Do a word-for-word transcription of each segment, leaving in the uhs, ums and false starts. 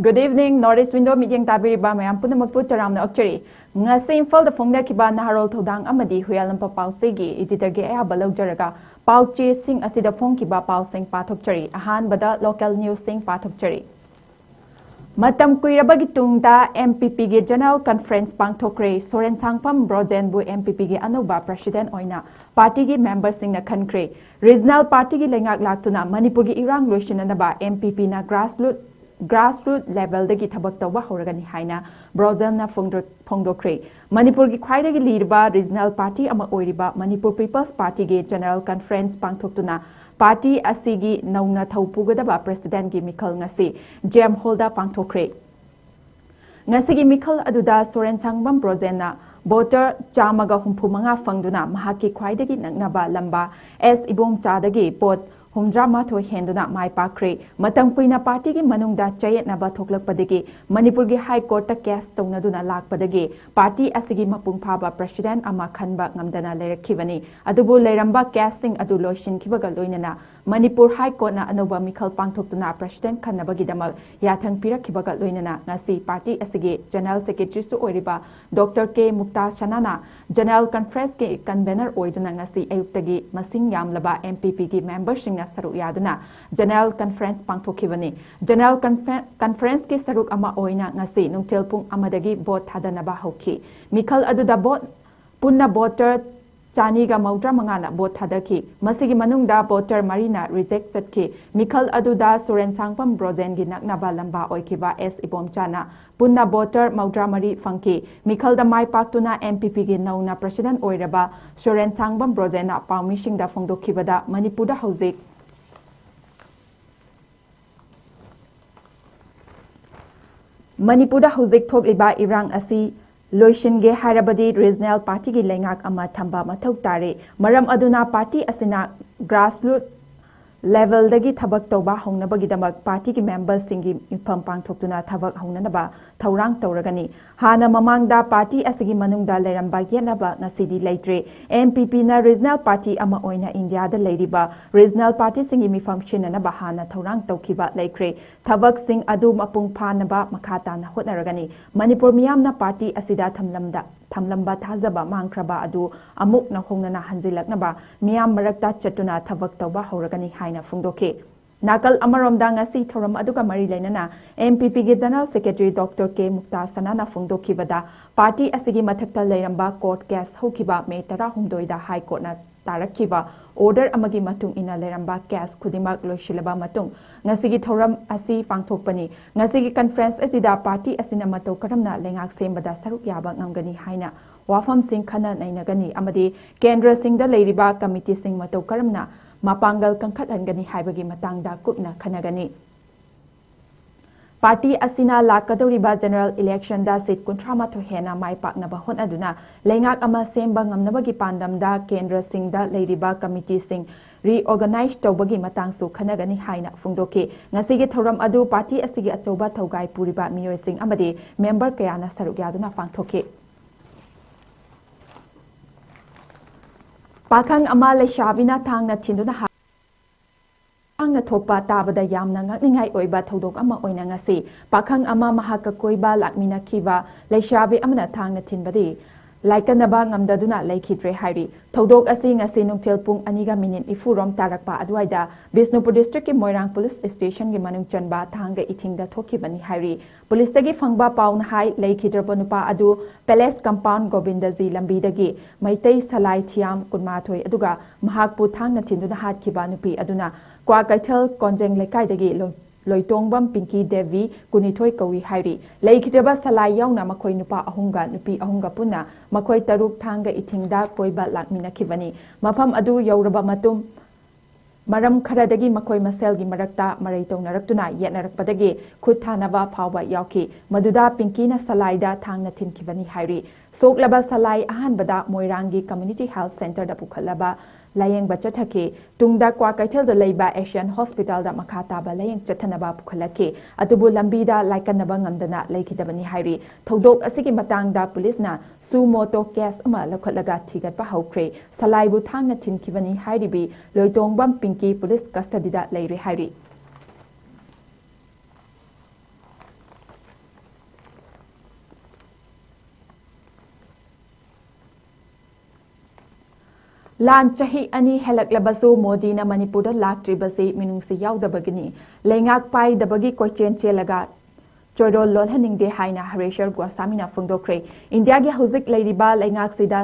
Good evening, North East Window ꯃꯤꯠꯌꯦꯡ ꯇꯥꯕꯤꯔꯤꯕ ꯃꯌꯥꯝ ꯄꯨꯝꯅꯃꯛꯄꯨ ꯇꯔꯥꯝꯅ ꯑꯣꯛꯆꯔꯤ꯫ ꯉꯁꯤ ꯏꯝꯐꯥꯜꯗ ꯐꯣꯡꯅꯈꯤꯕ ꯅꯍꯥꯔꯣꯜ ꯊꯧꯗꯥꯡ ꯑꯃꯗꯤ ꯍꯨꯌꯥꯂꯝꯄ ꯄꯥꯎꯆꯦꯒꯤ editorꯒꯤ ꯑꯌꯥꯕ ꯂꯧꯖꯔꯒ ꯄꯥꯎꯆꯦꯁꯤꯡ ꯑꯁꯤꯗ ꯐꯣꯡꯈꯤꯕ ꯄꯥꯎꯁꯤꯡ ꯄꯥꯊꯣꯛꯆꯔꯤ꯫ ꯑꯍꯥꯟꯕꯗ local newsꯁꯤꯡ ꯄꯥꯊꯣꯛꯆꯔꯤ꯫ ꯃꯇꯝ ꯀꯨꯏꯔꯕꯒꯤ ꯇꯨꯡꯗ MPPꯒꯤ General Conference ꯄꯥꯡꯊꯣꯛꯈ꯭ꯔꯦ꯫ ꯁꯣꯔꯦꯟ ꯁꯥꯡꯐꯝ ꯕ꯭ꯔꯣꯖꯦꯟꯕꯨ MPPꯒꯤ ꯑꯅꯧꯕ president ꯑꯣꯏꯅ partyꯒꯤ memberꯁꯤꯡꯅ ꯈꯟꯈ꯭ꯔꯦ꯫ Regional partyꯒꯤ ꯂꯩꯉꯥꯛ ꯂꯥꯛꯇꯨꯅ ꯃꯅꯤꯄꯨꯔꯒꯤ ꯏꯔꯥꯡ ꯂꯣꯏꯁꯤꯟꯅꯅꯕ MPPꯅ grassroot grassroot levelꯗꯒꯤ ꯊꯕꯛ ꯇꯧꯕ ꯍꯧꯔꯒꯅꯤ ꯍꯥꯏꯅ ꯕ꯭ꯔꯣꯖꯦꯟꯅ ꯐꯣꯡꯗꯣꯛ- ꯐꯣꯡꯗꯣꯛꯈ꯭ꯔꯦ꯫ ꯃꯅꯤꯄꯨꯔꯒꯤ ꯈ꯭ꯋꯥꯏꯗꯒꯤ ꯂꯤꯔꯕ regional party ꯑꯃ ꯑꯣꯏꯔꯤꯕ Manipur People's Partyꯒꯤ General Conference ꯄꯥꯡꯊꯣꯛꯇꯨꯅ party ꯑꯁꯤꯒꯤ ꯅꯧꯅ ꯊꯧ ꯄꯨꯒꯗꯕ presidentꯀꯤ ꯃꯤꯈꯜ ꯉꯁꯤ JM Hallꯗ ꯄꯥꯡꯊꯣꯛꯈ꯭ꯔꯦ꯫ ꯉꯁꯤꯒꯤ ꯃꯤꯈꯜ ꯑꯗꯨꯗ ꯁꯣꯔꯦꯟ ꯁꯥꯡꯕꯝ ꯕ꯭ꯔꯣꯖꯦꯟꯅ voter ꯆꯥꯝꯃꯒ ꯍꯨꯝꯐꯨ ꯃꯉꯥ ꯐꯪꯗꯨꯅ ꯃꯍꯥꯛꯀꯤ ꯈ꯭ꯋꯥꯏꯗꯒꯤ ꯅꯛꯅꯕ ꯂꯝꯕꯥ ꯑꯦꯁ ꯏꯕꯣꯝꯆꯥꯗꯒꯤ vote ꯍꯨꯝꯗ꯭ꯔꯥ ꯃꯥꯊꯣꯏ ꯍꯦꯟꯗꯨꯅ ꯃꯥꯏ ꯄꯥꯛꯈ꯭ꯔꯦ꯫ ꯃꯇꯝ ꯀꯨꯏꯅ partyꯒꯤ ꯃꯅꯨꯡꯗ ꯆꯌꯦꯠꯅꯕ ꯊꯣꯛꯂꯛꯄꯗꯒꯤ ꯃꯅꯤꯄꯨꯔꯒꯤ High Courtꯇ case ꯇꯧꯅꯗꯨꯅ ꯂꯥꯛꯄꯗꯒꯤ party ꯑꯁꯤꯒꯤ ꯃꯄꯨꯡ ꯐꯥꯕ president ꯑꯃ ꯈꯟꯕ ꯉꯝꯗꯅ ꯂꯩꯔꯛꯈꯤꯕꯅꯤ꯫ ꯑꯗꯨꯕꯨ ꯂꯩꯔꯝꯕ caseꯁꯤꯡ ꯑꯗꯨ ꯂꯣꯏꯁꯤꯟꯈꯤꯕꯒ ꯂꯣꯏꯅꯅ ꯃꯅꯤꯄꯨꯔ High Courtꯅ ꯑꯅꯧꯕ ꯃꯤꯈꯜ ꯄꯥꯡꯊꯣꯛꯇꯨꯅ president ꯈꯟꯅꯕꯒꯤꯗꯃꯛ ꯌꯥꯊꯪ ꯄꯤꯔꯛꯈꯤꯕꯒ ꯂꯣꯏꯅꯅ ꯉꯁꯤ party ꯑꯁꯤꯒꯤ General Secretaryꯁꯨ ꯑꯣꯏꯔꯤꯕ Doctor ꯀꯦ ꯃꯨꯛꯇꯥ ꯁꯅꯥꯅ General Conferenceꯀꯤ convener ꯑꯣꯏꯗꯨꯅ ꯉꯁꯤ ꯑꯌꯨꯛꯇꯒꯤ ꯃꯁꯤꯡ ꯌꯥꯝꯂꯕ MPPꯒꯤ memberꯁꯤꯡꯅ ꯁꯔꯨꯛ ꯌꯥꯗꯨꯅ General Conference ꯄꯥꯡꯊꯣꯛꯈꯤꯕꯅꯤ꯫ General Confer- Conferenceꯀꯤ ꯁꯔꯨꯛ ꯑꯃ ꯑꯣꯏꯅ ꯉꯁꯤ ꯅꯨꯡꯊꯤꯜ ꯄꯨꯡ ꯑꯃꯗꯒꯤ vote ꯊꯥꯗꯅꯕ ꯍꯧꯈꯤ꯫ ꯃꯤꯈꯜ ꯑꯗꯨꯗ vote ꯄꯨꯟꯅ voter ꯆꯅꯤꯒ ꯃꯧꯗ꯭ꯔꯥ ꯃꯉꯥꯅ vote ꯊꯥꯗꯈꯤ꯫ ꯃꯁꯤꯒꯤ ꯃꯅꯨꯡꯗ voter ꯃꯔꯤꯅ reject ꯆꯠꯈꯤ꯫ ꯃꯤꯈꯜ ꯑꯗꯨꯗ ꯁꯣꯔꯦꯟ ꯁꯥꯡꯕꯝ ꯕ꯭ꯔꯣꯖꯦꯟꯒꯤ ꯅꯛꯅꯕ ꯂꯝꯕꯥ ꯑꯣꯏꯈꯤꯕ ꯑꯦꯁ ꯏꯕꯣꯝꯆꯥꯅ ꯄꯨꯟꯅ voter ꯃꯧꯗ꯭ꯔꯥ ꯃꯔꯤ ꯐꯪꯈꯤ꯫ ꯃꯤꯈꯜꯗ ꯃꯥꯏ ꯄꯥꯛꯇꯨꯅ MPPꯒꯤ ꯅꯧꯅ president ꯑꯣꯏꯔꯕ ꯁꯣꯔꯦꯟ ꯁꯥꯡꯕꯝ ꯕ꯭ꯔꯣꯖꯦꯟꯅ ꯄꯥꯎꯃꯤꯁꯤꯡꯗ ꯐꯣꯡꯗꯣꯛꯈꯤꯕꯗ ꯃꯅꯤꯄꯨꯔꯗ ꯍꯧꯖꯤꯛ ꯃꯅꯤꯄꯨꯔꯗ ꯍꯧꯖꯤꯛ ꯊꯣꯛꯂꯤꯕ ꯏꯔꯥꯡ ꯑꯁꯤ ꯂꯣꯏꯁꯤꯟꯒꯦ ꯍꯥꯏꯔꯕꯗꯤ regional partyꯒꯤ ꯂꯩꯉꯥꯛ ꯑꯃ ꯊꯝꯕ ꯃꯊꯧ ꯇꯥꯔꯦ꯫ ꯃꯔꯝ ꯑꯗꯨꯅ party ꯑꯁꯤꯅ grassroot ꯂꯦꯚꯦꯜꯗꯒꯤ ꯊꯕꯛ ꯇꯧꯕ ꯍꯧꯅꯕꯒꯤꯗꯃꯛ ꯄꯥꯔꯇꯤꯒꯤ ꯃꯦꯝꯕꯔꯁꯤꯡꯒꯤ ꯃꯤꯐꯝ ꯄꯥꯡꯊꯣꯛꯇꯨꯅ ꯊꯕꯛ ꯍꯧꯅꯅꯕ ꯊꯧꯔꯥꯡ ꯇꯧꯔꯒꯅꯤ꯫ ꯍꯥꯟꯅ ꯃꯃꯥꯡꯗ ꯄꯥꯔꯇꯤ ꯑꯁꯤꯒꯤ ꯃꯅꯨꯡꯗ ꯂꯩꯔꯝꯕ ꯌꯦꯠꯅꯕ ꯉꯁꯤꯗꯤ ꯂꯩꯇ꯭ꯔꯦ꯫ ꯑꯦꯟ ꯄꯤ ꯄꯤꯅ ꯔꯤꯖꯅꯦꯜ ꯄꯥꯔꯇꯤ ꯑꯃ ꯑꯣꯏꯅ ꯏꯟꯗꯤꯌꯥꯗ ꯂꯩꯔꯤꯕ ꯔꯤꯖꯅꯦꯜ ꯄꯥꯔꯇꯤꯁꯤꯡꯒꯤ ꯃꯤꯐꯝ ꯁꯤꯟꯅꯅꯕ ꯍꯥꯟꯅ ꯊꯧꯔꯥꯡ ꯇꯧꯈꯤꯕ ꯂꯩꯈ꯭ꯔꯦ꯫ ꯊꯕꯛꯁꯤꯡ ꯑꯗꯨ ꯃꯄꯨꯡ ꯐꯥꯅꯕ ꯃꯈꯥ ꯇꯥꯅ ꯍꯣꯠꯅꯔꯒꯅꯤ꯫ ꯃꯅꯤꯄꯨꯔ ꯃꯤꯌꯥꯝꯅ ꯄꯥꯔꯇꯤ ꯑꯁꯤꯗ ꯊꯝꯂꯝꯗ ꯊꯝꯂꯝꯕ ꯊꯥꯖꯕ ꯃꯥꯡꯈ꯭ꯔꯕ ꯑꯗꯨ ꯑꯃꯨꯛ ꯅꯧꯍꯧꯅꯅ ꯍꯟꯖꯤꯜꯂꯛꯅꯕ ꯃꯤꯌꯥꯝ ꯃꯔꯛꯇ ꯆꯠꯇꯨꯅ ꯊꯕꯛ ꯇꯧꯕ ꯍꯧꯔꯒꯅꯤ ꯍꯥꯏꯅ ꯐꯣꯡꯗꯣꯛꯈꯤ꯫ ꯅꯥꯀꯜ ꯑꯃꯔꯣꯝꯗ ꯉꯁꯤ ꯊꯧꯔꯝ ꯑꯗꯨꯒ ꯃꯔꯤ ꯂꯩꯅꯅ ꯑꯦꯟ ꯄꯤ ꯄꯤꯒꯤ ꯖꯦꯅꯔꯦꯜ ꯁꯦꯀ꯭ꯔꯦꯇꯔꯤ ꯗꯣꯛꯇꯔ ꯀꯦ ꯃꯨꯛꯇꯥ ꯁꯅꯥꯅ ꯐꯣꯡꯗꯣꯛꯈꯤꯕꯗ, ꯄꯥꯔꯇꯤ ꯑꯁꯤꯒꯤ ꯃꯊꯛꯇ ꯂꯩꯔꯝꯕ ꯀꯣꯔꯠ ꯀꯦꯁ ꯍꯧꯈꯤꯕ ꯃꯦ ꯇꯔꯥꯍꯨꯝꯗꯣꯏꯗ ꯍꯥꯏ ꯀꯣꯔꯠꯅ ꯇꯥꯔꯛꯈꯤꯕ ꯑꯣꯔꯗꯔ ꯑꯃꯒꯤ ꯃꯇꯨꯡ ꯏꯟꯅ ꯂꯩꯔꯝꯕ ꯀꯦꯁ ꯈꯨꯗꯤꯡꯃꯛ ꯂꯣꯏꯁꯤꯜꯂꯕ ꯃꯇꯨꯡ ꯉꯁꯤꯒꯤ ꯊꯧꯔꯝ ꯑꯁꯤ ꯄꯥꯡꯊꯣꯛꯄꯅꯤ꯫ ꯉꯁꯤꯒꯤ ꯀꯟꯐꯔꯦꯟꯁ ꯑꯁꯤꯗ ꯄꯥꯔꯇꯤ ꯑꯁꯤꯅ ꯃꯇꯧ ꯀꯔꯝꯅ ꯂꯩꯉꯥꯛ ꯁꯦꯝꯕꯗ ꯁꯔꯨꯛ ꯌꯥꯕ ꯉꯝꯒꯅꯤ ꯍꯥꯏꯅ ꯋꯥꯐꯝꯁꯤꯡ ꯈꯟꯅ ꯅꯩꯅꯒꯅꯤ ꯑꯃꯗꯤ ꯀꯦꯟꯗ꯭ꯔꯁꯤꯡꯗ ꯂꯩꯔꯤꯕ ꯀꯃꯤꯇꯤꯁꯤꯡ ꯃꯇꯧ ꯀꯔꯝꯅ ꯃꯄꯥꯡꯒꯜ ꯀꯟꯈꯠꯍꯟꯒꯅꯤ ꯍꯥꯏꯕꯒꯤ ꯃꯇꯥꯡꯗ ꯀꯨꯞꯅ ꯈꯟꯅꯒꯅꯤ꯫ ꯄꯥꯔꯇꯤ ꯑꯁꯤꯅ ꯂꯥꯛꯀꯗꯧꯔꯤꯕ ꯖꯦꯅꯔꯦꯜ ꯏꯂꯦꯛꯁꯟꯗ ꯁꯤꯠ ꯀꯨꯟꯊ꯭ꯔꯥ ꯃꯥꯊꯣꯏ ꯍꯦꯟꯅ ꯃꯥꯏ ꯄꯥꯛꯅꯕ ꯍꯣꯠꯅꯗꯨꯅ ꯂꯩꯉꯥꯛ ꯑꯃ ꯁꯦꯝꯕ ꯉꯝꯅꯕꯒꯤ ꯄꯥꯟꯗꯝꯗ ꯀꯦꯟꯗ꯭ꯔꯁꯤꯡꯗ ꯂꯩꯔꯤꯕ ꯀꯃꯤꯇꯤꯁꯤꯡ ꯔꯤꯑꯣꯔꯒꯅꯥꯏꯖ ꯇꯧꯕꯒꯤ ꯃꯇꯥꯡꯁꯨ ꯈꯟꯅꯒꯅꯤ ꯍꯥꯏꯅ ꯐꯣꯡꯗꯣꯛꯈꯤ꯫ ꯉꯁꯤꯒꯤ ꯊꯧꯔꯝ ꯑꯗꯨ ꯄꯥꯔꯇꯤ ꯑꯁꯤꯒꯤ ꯑꯆꯧꯕ ꯊꯧꯒꯥꯏ ꯄꯨꯔꯤꯕ ꯃꯤꯑꯣꯏꯁꯤꯡ ꯑꯃꯗꯤ ꯃꯦꯝꯕꯔ ꯀꯌꯥꯅ ꯁꯔꯨꯛ ꯌꯥꯗꯨꯅ ꯄꯥꯡꯊꯣꯛꯈꯤ꯫ ꯄꯥꯈꯪ ꯑꯃ ꯂꯩꯁꯥꯕꯤꯅ ꯊꯥꯡꯅ ꯊꯤꯟꯗꯨꯅ ꯍꯥ-, ꯊꯥꯡꯅ ꯊꯣꯛꯄ ꯇꯥꯕꯗ ꯌꯥꯝꯅ ꯉꯛꯅꯤꯡꯉꯥꯏ ꯑꯣꯏꯕ ꯊꯧꯗꯣꯛ ꯑꯃ ꯑꯣꯏꯅ ꯉꯁꯤ ꯄꯥꯈꯪ ꯑꯃ ꯃꯍꯥꯛꯀ ꯀꯣꯏꯕ ꯂꯥꯛꯃꯤꯟꯅꯈꯤꯕ ꯂꯩꯁꯥꯕꯤ ꯑꯃꯅ ꯊꯥꯡꯅ ꯊꯤꯟꯕꯗꯤ ꯂꯥꯏꯀꯠꯅꯕ ꯉꯝꯗꯗꯨꯅ ꯂꯩꯈꯤꯗ꯭ꯔꯦ ꯍꯥꯏꯔꯤ꯫ ꯊꯧꯗꯣꯛ ꯑꯁꯤ ꯉꯁꯤ ꯅꯨꯡꯊꯤꯜ ꯄꯨꯡ ꯑꯅꯤꯒ ꯃꯤꯅꯤꯠ ꯅꯤꯐꯨ ꯔꯣꯝ ꯇꯥꯔꯛꯄ ꯑꯗꯨꯋꯥꯏꯗ ꯕꯤꯁꯅꯨꯄꯨꯔ ꯗꯤꯁꯇ꯭ꯔꯤꯛꯀꯤ ꯃꯣꯏꯔꯥꯡ ꯄꯨꯂꯤꯁ ꯁ꯭ꯇꯦꯁꯟꯒꯤ ꯃꯅꯨꯡ ꯆꯟꯕ ꯊꯥꯡꯒ ꯏꯊꯤꯡꯗ ꯊꯣꯛꯈꯤꯕꯅꯤ ꯍꯥꯏꯔꯤ꯫ ꯄꯨꯂꯤꯁꯇꯒꯤ ꯐꯪꯕ ꯄꯥꯎꯅ ꯍꯥꯏ, ꯂꯩꯈꯤꯗ꯭ꯔꯕ ꯅꯨꯄꯥ ꯑꯗꯨ ꯄꯦꯂꯦꯁ ꯀꯝꯄꯥꯎꯟ ꯒꯣꯕꯤꯟꯗꯖꯤ ꯂꯝꯕꯤꯗꯒꯤ ꯃꯩꯇꯩ ꯁꯂꯥꯏ ꯊꯤꯌꯥꯝ ꯀꯨꯟꯃꯥꯊꯣꯏ ꯑꯗꯨꯒ ꯃꯍꯥꯛꯄꯨ ꯊꯥꯡꯅ ꯊꯤꯟꯗꯨꯅ ꯍꯥꯠꯈꯤꯕ ꯅꯨꯄꯤ ꯑꯗꯨꯅ ꯀ꯭ꯋꯥꯀꯩꯊꯦꯜ ꯀꯣꯟꯖꯦꯡ ꯂꯩꯀꯥꯏꯗꯒꯤ ꯂꯣꯏ-, ꯂꯣꯏꯇꯣꯡꯕꯝ ꯄꯤꯡꯀꯤ ꯗꯦꯕꯤ, ꯀꯨꯟꯅꯤꯊꯣꯏ ꯀꯧꯏ ꯍꯥꯏꯔꯤ꯫ ꯂꯩꯈꯤꯗ꯭ꯔꯕ ꯁꯂꯥꯏ ꯌꯥꯎꯅ ꯃꯈꯣꯏ ꯅꯨꯄꯥ ꯑꯍꯨꯝꯒ ꯅꯨꯄꯤ ꯑꯍꯨꯝꯒ ꯄꯨꯟꯅ ꯃꯈꯣꯏ ꯇꯔꯨꯛ ꯊꯥꯡꯒ ꯏꯊꯤꯡꯗ ꯀꯣꯏꯕ ꯂꯥꯛꯃꯤꯟꯅꯈꯤꯕꯅꯤ꯫ ꯃꯐꯝ ꯑꯗꯨ ꯌꯧꯔꯕ ꯃꯇꯨꯡ ꯃꯔꯝ ꯈꯔꯗꯒꯤ ꯃꯈꯣꯏ ꯃꯁꯦꯜꯒꯤ ꯃꯔꯛꯇ ꯃꯔꯩ ꯇꯧꯅꯔꯛꯇꯨꯅ ꯌꯦꯠꯅꯔꯛꯄꯗꯒꯤ ꯈꯨꯠ ꯊꯥꯅꯕ ꯐꯥꯎꯕ ꯌꯥꯎꯈꯤ꯫ ꯃꯗꯨꯗ ꯄꯤꯡꯀꯤꯅ ꯁꯂꯥꯏꯗ ꯊꯥꯡꯅ ꯊꯤꯟꯈꯤꯕꯅꯤ ꯍꯥꯏꯔꯤ꯫ ꯁꯣꯛꯂꯕ ꯁꯂꯥꯏ ꯑꯍꯥꯟꯕꯗ ꯃꯣꯏꯔꯥꯡꯒꯤ Community Health Centreꯗ ꯄꯨꯈꯠꯂꯕ ꯂꯥꯌꯦꯡꯕ ꯆꯠꯊꯈꯤ꯫ ꯇꯨꯡꯗ ꯀ꯭ꯋꯥꯀꯩꯊꯦꯜꯗ ꯂꯩꯕ Asian Hospitalꯗ ꯃꯈꯥ ꯇꯥꯕ ꯂꯥꯌꯦꯡ ꯆꯠꯊꯅꯕ ꯄꯨꯈꯠꯂꯛꯈꯤ꯫ ꯑꯗꯨꯕꯨ ꯂꯝꯕꯤꯗ ꯂꯥꯏꯀꯠꯅꯕ ꯉꯝꯗꯅ ꯂꯩꯈꯤꯗꯕꯅꯤ ꯍꯥꯏꯔꯤ꯫ ꯊꯧꯗꯣꯛ ꯑꯁꯤꯒꯤ ꯃꯇꯥꯡꯗ ꯄꯨꯂꯤꯁꯅ suo moto case ꯑꯃ ꯂꯧꯈꯠꯂꯒ ꯊꯤꯒꯠꯄ ꯍꯧꯈ꯭ꯔꯦ꯫ ꯁꯂꯥꯏꯕꯨ ꯊꯥꯡꯅ ꯊꯤꯟꯈꯤꯕꯅꯤ ꯍꯥꯏꯔꯤꯕꯤ ꯂꯣꯏꯇꯣꯡꯕꯝ ꯄꯤꯡꯀꯤ ꯄꯨꯂꯤꯁ custodyꯗ ꯂꯩꯔꯦ ꯍꯥꯏꯔꯤ꯫ ꯂꯥꯟ ꯆꯍꯤ ꯑꯅꯤ ꯍꯦꯜꯂꯛꯂꯕꯁꯨ ꯃꯣꯗꯤꯅ ꯃꯅꯤꯄꯨꯔꯗ ꯂꯥꯛꯇ꯭ꯔꯤꯕꯁꯤ ꯃꯤꯅꯨꯡꯁꯤ ꯌꯥꯎꯗꯕꯒꯤꯅꯤ꯫ ꯂꯩꯉꯥꯛ ꯄꯥꯏꯗꯕꯒꯤ ꯀꯣꯏꯆꯦꯟ ꯆꯦꯜꯂꯒ ꯆꯣꯏꯔꯣꯜ ꯂꯣꯜꯍꯟꯅꯤꯡꯗꯦ ꯍꯥꯏꯅ ꯍꯔꯦꯁꯔ ꯒꯣꯁꯥꯃꯤꯅ ꯐꯣꯡꯗꯣꯛꯈ꯭ꯔꯦ꯫ ꯏꯟꯗꯤꯌꯥꯒꯤ ꯍꯧꯖꯤꯛ ꯂꯩꯔꯤꯕ ꯂꯩꯉꯥꯛꯁꯤꯗ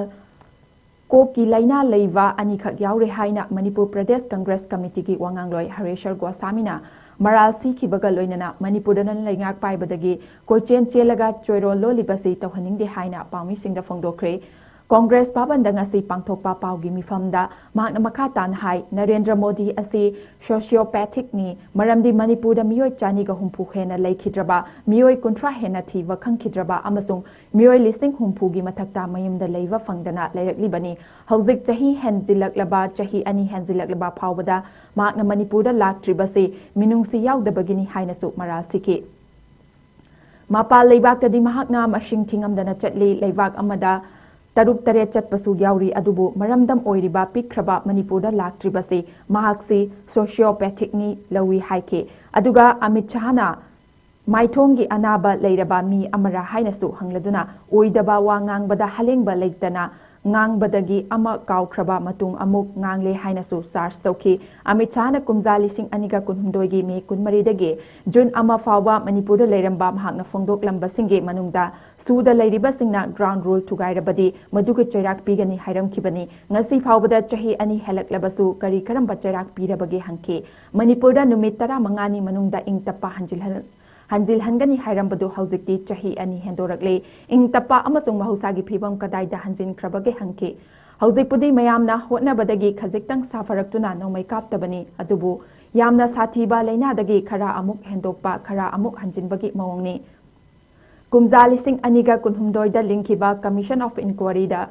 ꯀꯣꯛꯀꯤ ꯂꯥꯏꯅꯥ ꯂꯩꯕ ꯑꯅꯤꯈꯛ ꯌꯥꯎꯔꯦ ꯍꯥꯏꯅ ꯃꯅꯤꯄꯨꯔ ꯄ꯭ꯔꯗꯦꯁ ꯀꯪꯒ꯭ꯔꯦꯁ ꯀꯃꯤꯇꯤꯒꯤ ꯋꯥꯉꯥꯡꯂꯣꯏ ꯍꯔꯦꯁꯔ ꯒꯣꯁꯥꯃꯤꯅ ꯃꯔꯥꯜ ꯁꯤꯈꯤꯕꯒ ꯂꯣꯏꯅꯅ ꯃꯅꯤꯄꯨꯔꯗꯅ ꯂꯩꯉꯥꯛ ꯄꯥꯏꯕꯗꯒꯤ ꯀꯣꯏꯆꯦꯟ ꯆꯦꯜꯂꯒ ꯆꯣꯏꯔꯣꯜ ꯂꯣꯜꯂꯤꯕꯁꯤ ꯇꯧꯍꯟꯅꯤꯡꯗꯦ ꯍꯥꯏꯅ ꯄꯥꯎꯃꯤꯁꯤꯡꯗ ꯐꯣꯡꯗꯣꯛꯈ꯭ꯔꯦ꯫ ꯀꯣꯡꯒ꯭ꯔꯦꯁ ꯚꯕꯟꯗ ꯉꯁꯤ ꯄꯥꯡꯊꯣꯛꯄ ꯄꯥꯎꯒꯤ ꯃꯤꯐꯝꯗ ꯃꯍꯥꯛꯅ ꯃꯈꯥ ꯇꯥꯅ ꯍꯥꯏ, ꯅꯔꯦꯟꯗ꯭ꯔ ꯃꯣꯗꯤ ꯑꯁꯤ sociopathicꯅꯤ, ꯃꯔꯝꯗꯤ ꯃꯅꯤꯄꯨꯔꯗ ꯃꯤꯑꯣꯏ ꯆꯅꯤꯒ ꯍꯨꯝꯐꯨ ꯍꯦꯟꯅ ꯂꯩꯈꯤꯗ꯭ꯔꯕ, ꯃꯤꯑꯣꯏ ꯀꯨꯟꯊ꯭ꯔꯥ ꯍꯦꯟꯅ ꯊꯤꯕ ꯈꯪꯈꯤꯗ꯭ꯔꯕ ꯑꯃꯁꯨꯡ ꯃꯤꯑꯣꯏ ꯂꯤꯁꯤꯡ ꯍꯨꯝꯐꯨꯒꯤ ꯃꯊꯛꯇ ꯃꯌꯨꯝꯗ ꯂꯩꯕ ꯐꯪꯗꯅ ꯂꯩꯔꯛꯂꯤꯕꯅꯤ꯫ ꯍꯧꯖꯤꯛ ꯆꯍꯤ ꯍꯦꯟꯖꯤꯜꯂꯛꯂꯕ, ꯆꯍꯤ ꯑꯅꯤ ꯍꯦꯟꯖꯤꯜꯂꯛꯂꯕ ꯐꯥꯎꯕꯗ ꯃꯍꯥꯛꯅ ꯃꯅꯤꯄꯨꯔꯗ ꯂꯥꯛꯇ꯭ꯔꯤꯕꯁꯤ ꯃꯤꯅꯨꯡꯁꯤ ꯌꯥꯎꯗꯕꯒꯤꯅꯤ ꯍꯥꯏꯅꯁꯨ ꯃꯔꯥꯜ ꯁꯤꯈꯤ꯫ ꯃꯄꯥꯟ ꯂꯩꯕꯥꯛꯇꯗꯤ ꯃꯍꯥꯛꯅ ꯃꯁꯤꯡ ꯊꯤꯉꯝꯗꯅ ꯆꯠꯂꯤ꯫ ꯂꯩꯕꯥꯛ ꯑꯃꯗ ꯇꯔꯨꯛ ꯇꯔꯦꯠ ꯆꯠꯄꯁꯨ ꯌꯥꯎꯔꯤ꯫ ꯑꯗꯨꯕꯨ ꯃꯔꯝꯗꯝ ꯑꯣꯏꯔꯤꯕ ꯄꯤꯛꯈ꯭ꯔꯕ ꯃꯅꯤꯄꯨꯔꯗ ꯂꯥꯛꯇ꯭ꯔꯤꯕꯁꯤ ꯃꯍꯥꯛꯁꯤ sociopathicꯅꯤ ꯂꯧꯏ ꯍꯥꯏꯈꯤ꯫ ꯑꯗꯨꯒ ꯑꯃꯤꯠ ꯁꯍꯥꯅ ꯃꯥꯏꯊꯣꯡꯒꯤ ꯑꯅꯥꯕ ꯂꯩꯔꯕ ꯃꯤ ꯑꯃꯔ ꯍꯥꯏꯅꯁꯨ ꯍꯪꯂꯗꯨꯅ ꯑꯣꯏꯗꯕ ꯋꯥ ꯉꯥꯡꯕꯗ ꯍꯂꯦꯡꯕ ꯂꯩꯇꯅ ꯉꯥꯡꯕꯗꯒꯤ ꯑꯃ ꯀꯥꯎꯈ꯭ꯔꯕ ꯃꯇꯨꯡ ꯑꯃꯨꯛ ꯉꯥꯡꯂꯦ ꯍꯥꯏꯅꯁꯨ charge ꯇꯧꯈꯤ꯫ ꯑꯃꯤꯠ ꯁꯍꯥꯅ ꯀꯨꯝꯖꯥ ꯂꯤꯁꯤꯡ ꯑꯅꯤꯒ ꯀꯨꯟꯍꯨꯝꯗꯣꯏꯒꯤ ꯃꯦ ꯀꯨꯟꯃꯔꯤꯗꯒꯤ ꯖꯨꯟ ꯑꯃ ꯐꯥꯎꯕ ꯃꯅꯤꯄꯨꯔꯗ ꯂꯩꯔꯝꯕ ꯃꯍꯥꯛꯅ ꯐꯣꯡꯗꯣꯛꯂꯝꯕꯁꯤꯡꯒꯤ ꯃꯅꯨꯡꯗ ꯁꯨꯗ ꯂꯩꯔꯤꯕꯁꯤꯡꯅ ground rule ꯊꯨꯒꯥꯏꯔꯕꯗꯤ ꯃꯗꯨꯒꯤ ꯆꯩꯔꯥꯛ ꯄꯤꯒꯅꯤ ꯍꯥꯏꯔꯝꯈꯤꯕꯅꯤ꯫ ꯉꯁꯤ ꯐꯥꯎꯕꯗ ꯆꯍꯤ ꯑꯅꯤ ꯍꯦꯜꯂꯛꯂꯕꯁꯨ ꯀꯔꯤ ꯀꯔꯝꯕ ꯆꯩꯔꯥꯛ ꯄꯤꯔꯕꯒꯦ ꯍꯪꯈꯤ꯫ ꯃꯅꯤꯄꯨꯔꯗ ꯅꯨꯃꯤꯠ ꯇꯔꯥꯃꯉꯥꯅꯤ ꯃꯅꯨꯡꯗ ꯏꯪ ꯇꯞꯄ ꯍꯟꯖꯤꯜꯍꯟ-, ꯍꯟꯖꯤꯜꯍꯟꯒꯅꯤ ꯍꯥꯏꯔꯝꯕꯗꯨ ꯍꯧꯖꯤꯛꯇꯤ ꯆꯍꯤ ꯑꯅꯤ ꯍꯦꯟꯗꯣꯔꯛꯂꯦ꯫ ꯏꯪ ꯇꯞꯄ ꯑꯃꯁꯨꯡ ꯃꯍꯧꯁꯥꯒꯤ ꯐꯤꯕꯝ ꯀꯗꯥꯏꯗ ꯍꯟꯖꯤꯟꯈ꯭ꯔꯕꯒꯦ ꯍꯪꯈꯤ꯫ ꯍꯧꯖꯤꯛꯄꯨꯗꯤ ꯃꯌꯥꯝꯅ ꯍꯣꯠꯅꯕꯗꯒꯤ ꯈꯖꯤꯛꯇꯪ ꯁꯥꯐꯔꯛꯇꯨꯅ ꯅꯣꯡꯃꯩ ꯀꯥꯞꯇꯕꯅꯤ, ꯑꯗꯨꯕꯨ ꯌꯥꯝꯅ ꯁꯥꯊꯤꯕ ꯂꯥꯏꯅꯥꯗꯒꯤ ꯈꯔ ꯑꯃꯨꯛ ꯍꯦꯟꯗꯣꯛꯄ, ꯈꯔ ꯑꯃꯨꯛ ꯍꯟꯖꯤꯟꯕꯒꯤ ꯃꯑꯣꯡꯅꯤ꯫ ꯀꯨꯝꯖꯥ ꯂꯤꯁꯤꯡ ꯑꯅꯤꯒ ꯀꯨꯟꯍꯨꯝꯗꯣꯏꯗ ꯂꯤꯡꯈꯤꯕ Commission of Inquiryꯗ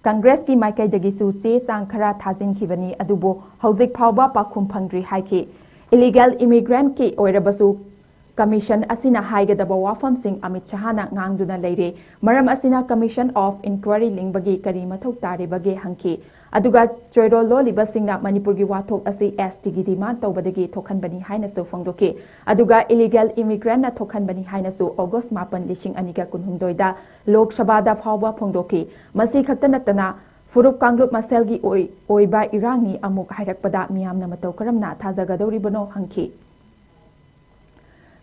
ꯀꯪꯒ꯭ꯔꯦꯁꯀꯤ ꯃꯥꯏꯀꯩꯗꯒꯤꯁꯨ ꯆꯦ ꯆꯥꯡ ꯈꯔ ꯊꯥꯖꯤꯟꯈꯤꯕꯅꯤ, ꯑꯗꯨꯕꯨ ꯍꯧꯖꯤꯛ ꯐꯥꯎꯕ ꯄꯥꯎꯈꯨꯝ ꯐꯪꯗ꯭ꯔꯤ ꯍꯥꯏꯈꯤ꯫ Illegal immigrantꯀꯤ ꯑꯣꯏꯔꯕꯁꯨ Commission ꯑꯁꯤꯅ ꯍꯥꯏꯒꯗꯕ ꯋꯥꯐꯝꯁꯤꯡ ꯑꯃꯤꯠ ꯁꯍꯥꯅ ꯉꯥꯡꯗꯨꯅ ꯂꯩꯔꯦ꯫ ꯃꯔꯝ ꯑꯁꯤꯅ Commission of Inquiry ꯂꯤꯡꯕꯒꯤ ꯀꯔꯤ ꯃꯊꯧ ꯇꯥꯔꯤꯕꯒꯦ ꯍꯪꯈꯤ꯫ ꯑꯗꯨꯒ ꯆꯣꯏꯔꯣꯜ ꯂꯣꯜꯂꯤꯕꯁꯤꯡꯅ ꯃꯅꯤꯄꯨꯔꯒꯤ ꯋꯥꯊꯣꯛ ꯑꯁꯤ STꯒꯤ demand ꯇꯧꯕꯗꯒꯤ ꯊꯣꯛꯍꯟꯕꯅꯤ ꯍꯥꯏꯅꯁꯨ ꯐꯣꯡꯗꯣꯛꯈꯤ꯫ ꯑꯗꯨꯒ illegal immigrantꯅ ꯊꯣꯛꯍꯟꯕꯅꯤ ꯍꯥꯏꯅꯁꯨ August ꯃꯥꯄꯟ, ꯂꯤꯁꯤꯡ ꯑꯅꯤꯒ ꯀꯨꯟꯍꯨꯝꯗꯣꯏꯗ ꯂꯣꯛ ꯁꯚꯥꯗ ꯐꯥꯎꯕ ꯐꯣꯡꯗꯣꯛꯈꯤ꯫ ꯃꯁꯤ ꯈꯛꯇ ꯅꯠꯇꯅ ꯐꯨꯔꯨꯞ ꯀꯥꯡꯂꯨꯞ ꯃꯁꯦꯜꯒꯤ ꯑꯣꯏ-, ꯑꯣꯏꯕ ꯏꯔꯥꯡꯅꯤ ꯑꯃꯨꯛ ꯍꯥꯏꯔꯛꯄꯗ ꯃꯤꯌꯥꯝꯅ ꯃꯇꯧ ꯀꯔꯝꯅ ꯊꯥꯖꯒꯗꯧꯔꯤꯕꯅꯣ ꯍꯪꯈꯤ꯫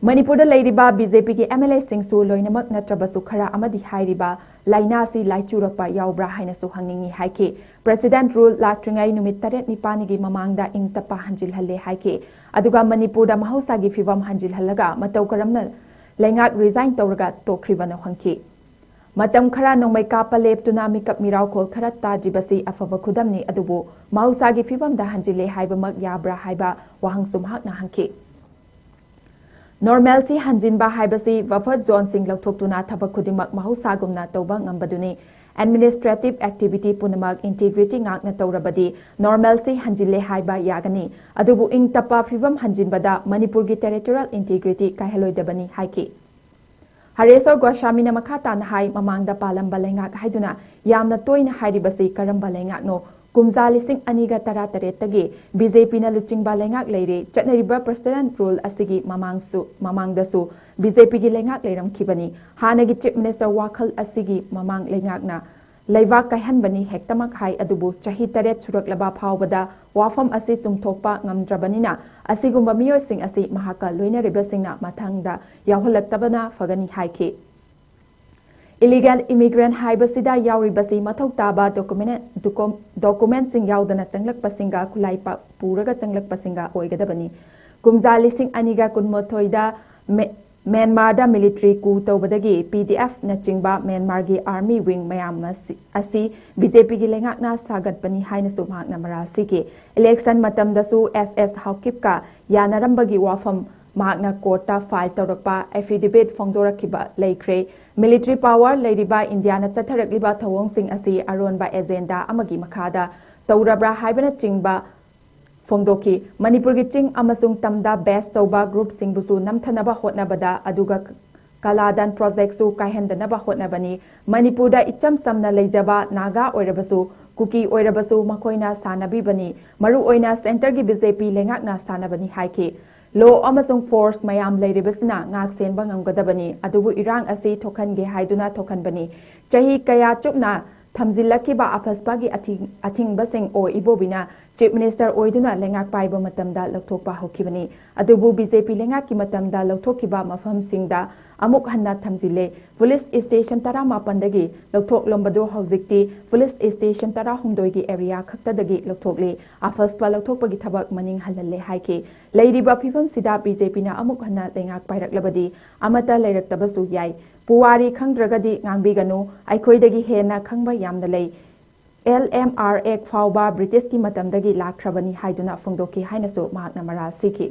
ꯃꯅꯤꯄꯨꯔꯗ ꯂꯩꯔꯤꯕ BJPꯒꯤ MLAꯁꯤꯡꯁꯨ ꯂꯣꯏꯅꯃꯛ ꯅꯠꯇ꯭ꯔꯕꯁꯨ ꯈꯔ ꯑꯃꯗꯤ ꯍꯥꯏꯔꯤꯕ ꯂꯥꯏꯅꯥ ꯑꯁꯤ ꯂꯥꯏꯆꯨꯔꯛꯄ ꯌꯥꯎꯕ꯭ꯔꯥ ꯍꯥꯏꯅꯁꯨ ꯍꯪꯅꯤꯡꯏ ꯍꯥꯏꯈꯤ꯫ President rule ꯂꯥꯛꯇ꯭ꯔꯤꯉꯩ ꯅꯨꯃꯤꯠ ꯇꯔꯦꯠ ꯅꯤꯄꯥꯜꯅꯤꯒꯤ ꯃꯃꯥꯡꯗ ꯏꯪ ꯇꯞꯄ ꯍꯟꯖꯤꯜꯍꯜꯂꯦ ꯍꯥꯏꯈꯤ꯫ ꯑꯗꯨꯒ ꯃꯅꯤꯄꯨꯔꯗ ꯃꯍꯧꯁꯥꯒꯤ ꯐꯤꯕꯝ ꯍꯟꯖꯤꯜꯍꯜꯂꯒ ꯃꯇꯧ ꯀꯔꯝꯅ ꯂꯩꯉꯥꯛ resign ꯇꯧꯔꯒ ꯇꯣꯛꯈ꯭ꯔꯤꯕꯅꯣ ꯍꯪꯈꯤ꯫ ꯃꯇꯝ ꯈꯔ ꯅꯣꯡꯃꯩ ꯀꯥꯞꯄ ꯂꯦꯞꯇꯨꯅ ꯃꯤꯀꯞ ꯃꯤꯔꯥꯎꯈꯣꯜ ꯈꯔ ꯇꯥꯗ꯭ꯔꯤꯕꯁꯤ ꯑꯐꯕ ꯈꯨꯗꯝꯅꯤ, ꯑꯗꯨꯕꯨ ꯃꯍꯧꯁꯥꯒꯤ ꯐꯤꯕꯝꯗ ꯍꯟꯖꯤꯜꯂꯦ ꯍꯥꯏꯕꯃꯛ ꯌꯥꯕ꯭ꯔꯥ ꯍꯥꯏꯕ ꯋꯥꯍꯪꯁꯨ ꯃꯍꯥꯛꯅ ꯍꯪꯈꯤ꯫ Normalcy ꯍꯟꯖꯤꯟꯕ ꯍꯥꯏꯕꯁꯤ buffer zoneꯁꯤꯡ ꯂꯧꯊꯣꯛꯇꯨꯅ ꯊꯕꯛ ꯈꯨꯗꯤꯡꯃꯛ ꯃꯍꯧꯁꯥꯒꯨꯝꯅ ꯇꯧꯕ ꯉꯝꯕꯗꯨꯅꯤ꯫ Administrative activity ꯄꯨꯝꯅꯃꯛ integrity ꯉꯥꯛꯅ ꯇꯧꯔꯕꯗꯤ normalcy ꯍꯟꯖꯤꯜꯂꯦ ꯍꯥꯏꯕ ꯌꯥꯒꯅꯤ꯫ ꯑꯗꯨꯕꯨ ꯏꯪ ꯇꯞꯄ ꯐꯤꯕꯝ ꯍꯟꯖꯤꯟꯕꯗ ꯃꯅꯤꯄꯨꯔꯒꯤ territorial integrity ꯀꯥꯏꯍꯜꯂꯣꯏꯗꯕꯅꯤ ꯍꯥꯏꯈꯤ꯫ ꯍꯔꯦꯁꯣꯔ ꯒꯣꯁ꯭ꯋꯥꯃꯤꯅ ꯃꯈꯥ ꯇꯥꯅ ꯍꯥꯏ, ꯃꯃꯥꯡꯗ ꯄꯥꯜꯂꯝꯕ ꯂꯩꯉꯥꯛ ꯍꯥꯏꯗꯨꯅ ꯌꯥꯝꯅ ꯇꯣꯏꯅ ꯍꯥꯏꯔꯤꯕꯁꯤ ꯀꯔꯝꯕ ꯂꯩꯉꯥꯛꯅꯣ? ꯀꯨꯝꯖꯥ ꯂꯤꯁꯤꯡ ꯑꯅꯤꯒ ꯇꯔꯥꯇꯔꯦꯠꯇꯒꯤ BJPꯅ ꯂꯨꯆꯤꯡꯕ ꯂꯩꯉꯥꯛ ꯂꯩꯔꯦ꯫ ꯆꯠꯅꯔꯤꯕ President rule ꯑꯁꯤꯒꯤ ꯃꯃꯥꯡꯁꯨ, ꯃꯃꯥꯡꯗꯁꯨ BJPꯒꯤ ꯂꯩꯉꯥꯛ ꯂꯩꯔꯝꯈꯤꯕꯅꯤ꯫ ꯍꯥꯟꯅꯒꯤ Chief Minister ꯋꯥꯈꯜ ꯑꯁꯤꯒꯤ ꯃꯃꯥꯡ ꯂꯩꯉꯥꯛꯅ ꯂꯩꯕꯥꯛ ꯀꯥꯏꯍꯟꯕꯅꯤ ꯍꯦꯛꯇꯃꯛ ꯍꯥꯏ, ꯑꯗꯨꯕꯨ ꯆꯍꯤ ꯇꯔꯦꯠ ꯁꯨꯔꯛꯂꯕ ꯐꯥꯎꯕꯗ ꯋꯥꯐꯝ ꯑꯁꯤ ꯆꯨꯝꯊꯣꯛꯄ ꯉꯝꯗ꯭ꯔꯕꯅꯤꯅ, ꯑꯁꯤꯒꯨꯝꯕ ꯃꯤꯑꯣꯏꯁꯤꯡ ꯑꯁꯤ ꯃꯍꯥꯛꯀ ꯂꯣꯏꯅꯔꯤꯕꯁꯤꯡꯅ ꯃꯊꯪꯗ ꯌꯥꯎꯍꯜꯂꯛꯇꯕꯅ ꯐꯒꯅꯤ ꯍꯥꯏꯈꯤ꯫ Illegal immigrant ꯍꯥꯏꯕꯁꯤꯗ ꯌꯥꯎꯔꯤꯕꯁꯤ ꯃꯊꯧ ꯇꯥꯕ document, documentꯁꯤꯡ ꯌꯥꯎꯗꯅ ꯆꯪꯂꯛꯄꯁꯤꯡꯒ ꯈꯨꯠꯂꯥꯏ ꯄ-, ꯄꯨꯔꯒ ꯆꯪꯂꯛꯄꯁꯤꯡꯒ ꯑꯣꯏꯒꯗꯕꯅꯤ꯫ ꯀꯨꯝꯖꯥ ꯂꯤꯁꯤꯡ ꯑꯅꯤꯒ ꯀꯨꯟꯃꯥꯊꯣꯏꯗ ꯃꯦ-, ꯃ꯭ꯌꯥꯟꯃꯥꯔꯗ military coup ꯇꯧꯕꯗꯒꯤ PDFꯅꯆꯤꯡꯕ ꯃ꯭ꯌꯥꯟꯃꯥꯔꯒꯤ army wing ꯃꯌꯥꯝ ꯑꯁꯤ, ꯑꯁꯤ BJPꯒꯤ ꯂꯩꯉꯥꯛꯅ ꯁꯥꯒꯠꯄꯅꯤ ꯍꯥꯏꯅꯁꯨ ꯃꯍꯥꯛꯅ ꯃꯔꯥꯜ ꯁꯤꯈꯤ꯫ Election ꯃꯇꯝꯗꯁꯨ S S ꯍꯥꯎꯀꯤꯞꯀ ꯌꯥꯅꯔꯝꯕꯒꯤ ꯋꯥꯐꯝ ꯃꯍꯥꯛꯅ ꯀꯣꯔꯠꯇ ꯐꯥꯏꯜ ꯇꯧꯔꯛꯄ ꯑꯦꯐꯤꯗꯦꯚꯤꯠ ꯐꯣꯡꯗꯣꯔꯛꯈꯤꯕ ꯂꯩꯈ꯭ꯔꯦ꯫ ꯃꯤꯂꯤꯇꯔꯤ ꯄꯥꯋꯔ ꯂꯩꯔꯤꯕ ꯏꯟꯗꯤꯌꯥꯅ ꯆꯠꯊꯔꯛꯂꯤꯕ ꯊꯧꯑꯣꯡꯁꯤꯡ ꯑꯁꯤ ꯑꯔꯣꯟꯕ ꯑꯦꯖꯦꯟꯗꯥ ꯑꯃꯒꯤ ꯃꯈꯥꯗ ꯇꯧꯔꯕ꯭ꯔꯥ ꯍꯥꯏꯕꯅꯆꯤꯡꯕ ꯐꯣꯡꯗꯣꯛꯈꯤ꯫ ꯃꯅꯤꯄꯨꯔꯒꯤ ꯆꯤꯡ ꯑꯃꯁꯨꯡ ꯇꯝꯗ ꯕꯦꯁ ꯇꯧꯕ ꯒ꯭ꯔꯨꯞꯁꯤꯡꯕꯨꯁꯨ ꯅꯝꯊꯅꯕ ꯍꯣꯠꯅꯕꯗ, ꯑꯗꯨꯒ ꯀꯂꯥꯗꯥꯟ ꯄ꯭ꯔꯣꯖꯦꯛꯁꯨ ꯀꯥꯏꯍꯟꯗꯅꯕ ꯍꯣꯠꯅꯕꯅꯤ꯫ ꯃꯅꯤꯄꯨꯔꯗ ꯏꯆꯝ ꯆꯝꯅ ꯂꯩꯖꯕ ꯅꯥꯒꯥ ꯑꯣꯏꯔꯕꯁꯨ, ꯀꯨꯀꯤ ꯑꯣꯏꯔꯕꯁꯨ ꯃꯈꯣꯏꯅ ꯁꯥꯟꯅꯕꯤꯕꯅꯤ꯫ ꯃꯔꯨꯑꯣꯏꯅ ꯁꯦꯟꯇꯔꯒꯤ ꯕꯤ ꯖꯦ ꯄꯤ ꯂꯩꯉꯥꯛꯅ ꯁꯥꯟꯅꯕꯅꯤ ꯍꯥꯏꯈꯤ꯫ ꯂꯣ ꯑꯃꯁꯨꯡ ꯐꯣꯔꯁ ꯃꯌꯥꯝ ꯂꯩꯔꯤꯕꯁꯤꯅ ꯉꯥꯛ ꯁꯦꯟꯕ ꯉꯝꯒꯗꯕꯅꯤ, ꯑꯗꯨꯕꯨ ꯏꯔꯥꯡ ꯑꯁꯤ ꯊꯣꯛꯍꯟꯒꯦ ꯍꯥꯏꯗꯨꯅ ꯊꯣꯛꯍꯟꯕꯅꯤ꯫ ꯆꯍꯤ ꯀꯌꯥ ꯆꯨꯞꯅ ꯊꯝꯖꯤꯜꯂꯛꯈꯤꯕ ꯑꯐꯁꯄꯥꯒꯤ ꯑꯊꯤꯡ-, ꯑꯊꯤꯡꯕꯁꯤꯡ ꯑꯣ ꯏꯕꯣꯕꯤꯅ ꯆꯤꯐ ꯃꯤꯅꯤꯁꯇꯔ ꯑꯣꯏꯗꯨꯅ ꯂꯩꯉꯥꯛ ꯄꯥꯏꯕ ꯃꯇꯝꯗ ꯂꯧꯊꯣꯛꯄ ꯍꯧꯈꯤꯕꯅꯤ꯫ ꯑꯗꯨꯕꯨ ꯕꯤ ꯖꯦ ꯄꯤ ꯂꯩꯉꯥꯛꯀꯤ ꯃꯇꯝꯗ ꯂꯧꯊꯣꯛꯈꯤꯕ ꯃꯐꯝꯁꯤꯡꯗ ꯑꯃꯨꯛ ꯍꯟꯅ ꯊꯝꯖꯤꯜꯂꯦ꯫ ꯄꯨꯂꯤꯁ ꯏꯁꯇꯦꯁꯟ ꯇꯔꯥꯃꯥꯄꯟꯗꯒꯤ ꯂꯧꯊꯣꯛꯂꯝꯕꯗꯨ ꯍꯧꯖꯤꯛꯇꯤ ꯄꯨꯂꯤꯁ ꯏꯁꯇꯦꯁꯟ ꯇꯔꯥꯍꯨꯝꯗꯣꯏꯒꯤ ꯑꯦꯔꯤꯌꯥ ꯈꯛꯇꯗꯒꯤ ꯂꯧꯊꯣꯛꯂꯦ꯫ ꯑꯐꯁꯄ ꯂꯧꯊꯣꯛꯄꯒꯤ ꯊꯕꯛ ꯃꯅꯤꯡ ꯍꯜꯍꯜꯂꯦ ꯍꯥꯏꯈꯤ꯫ ꯂꯩꯔꯤꯕ ꯐꯤꯕꯝꯁꯤꯗ ꯕꯤ ꯖꯦ ꯄꯤꯅ ꯑꯃꯨꯛ ꯍꯟꯅ ꯂꯩꯉꯥꯛ ꯄꯥꯏꯔꯛꯂꯕꯗꯤ ꯑꯃꯠꯇ ꯂꯩꯔꯛꯇꯕꯁꯨ ꯌꯥꯏ꯫ ꯄꯨꯋꯥꯔꯤ ꯈꯪꯗ꯭ꯔꯒꯗꯤ ꯉꯥꯡꯕꯤꯒꯅꯨ, ꯑꯩꯈꯣꯏꯗꯒꯤ ꯍꯦꯟꯅ ꯈꯪꯕ ꯌꯥꯝꯅ ꯂꯩ꯫ ꯑꯦꯜ ꯑꯦꯝ ꯑꯥꯔ ꯑꯦꯛ ꯐꯥꯎꯕ ꯕ꯭ꯔꯤꯇꯤꯁꯀꯤ ꯃꯇꯝꯗꯒꯤ ꯂꯥꯛꯈ꯭ꯔꯕꯅꯤ ꯍꯥꯏꯗꯨꯅ ꯐꯣꯡꯗꯣꯛꯈꯤ ꯍꯥꯏꯅꯁꯨ ꯃꯍꯥꯛꯅ ꯃꯔꯥꯜ ꯁꯤꯈꯤ꯫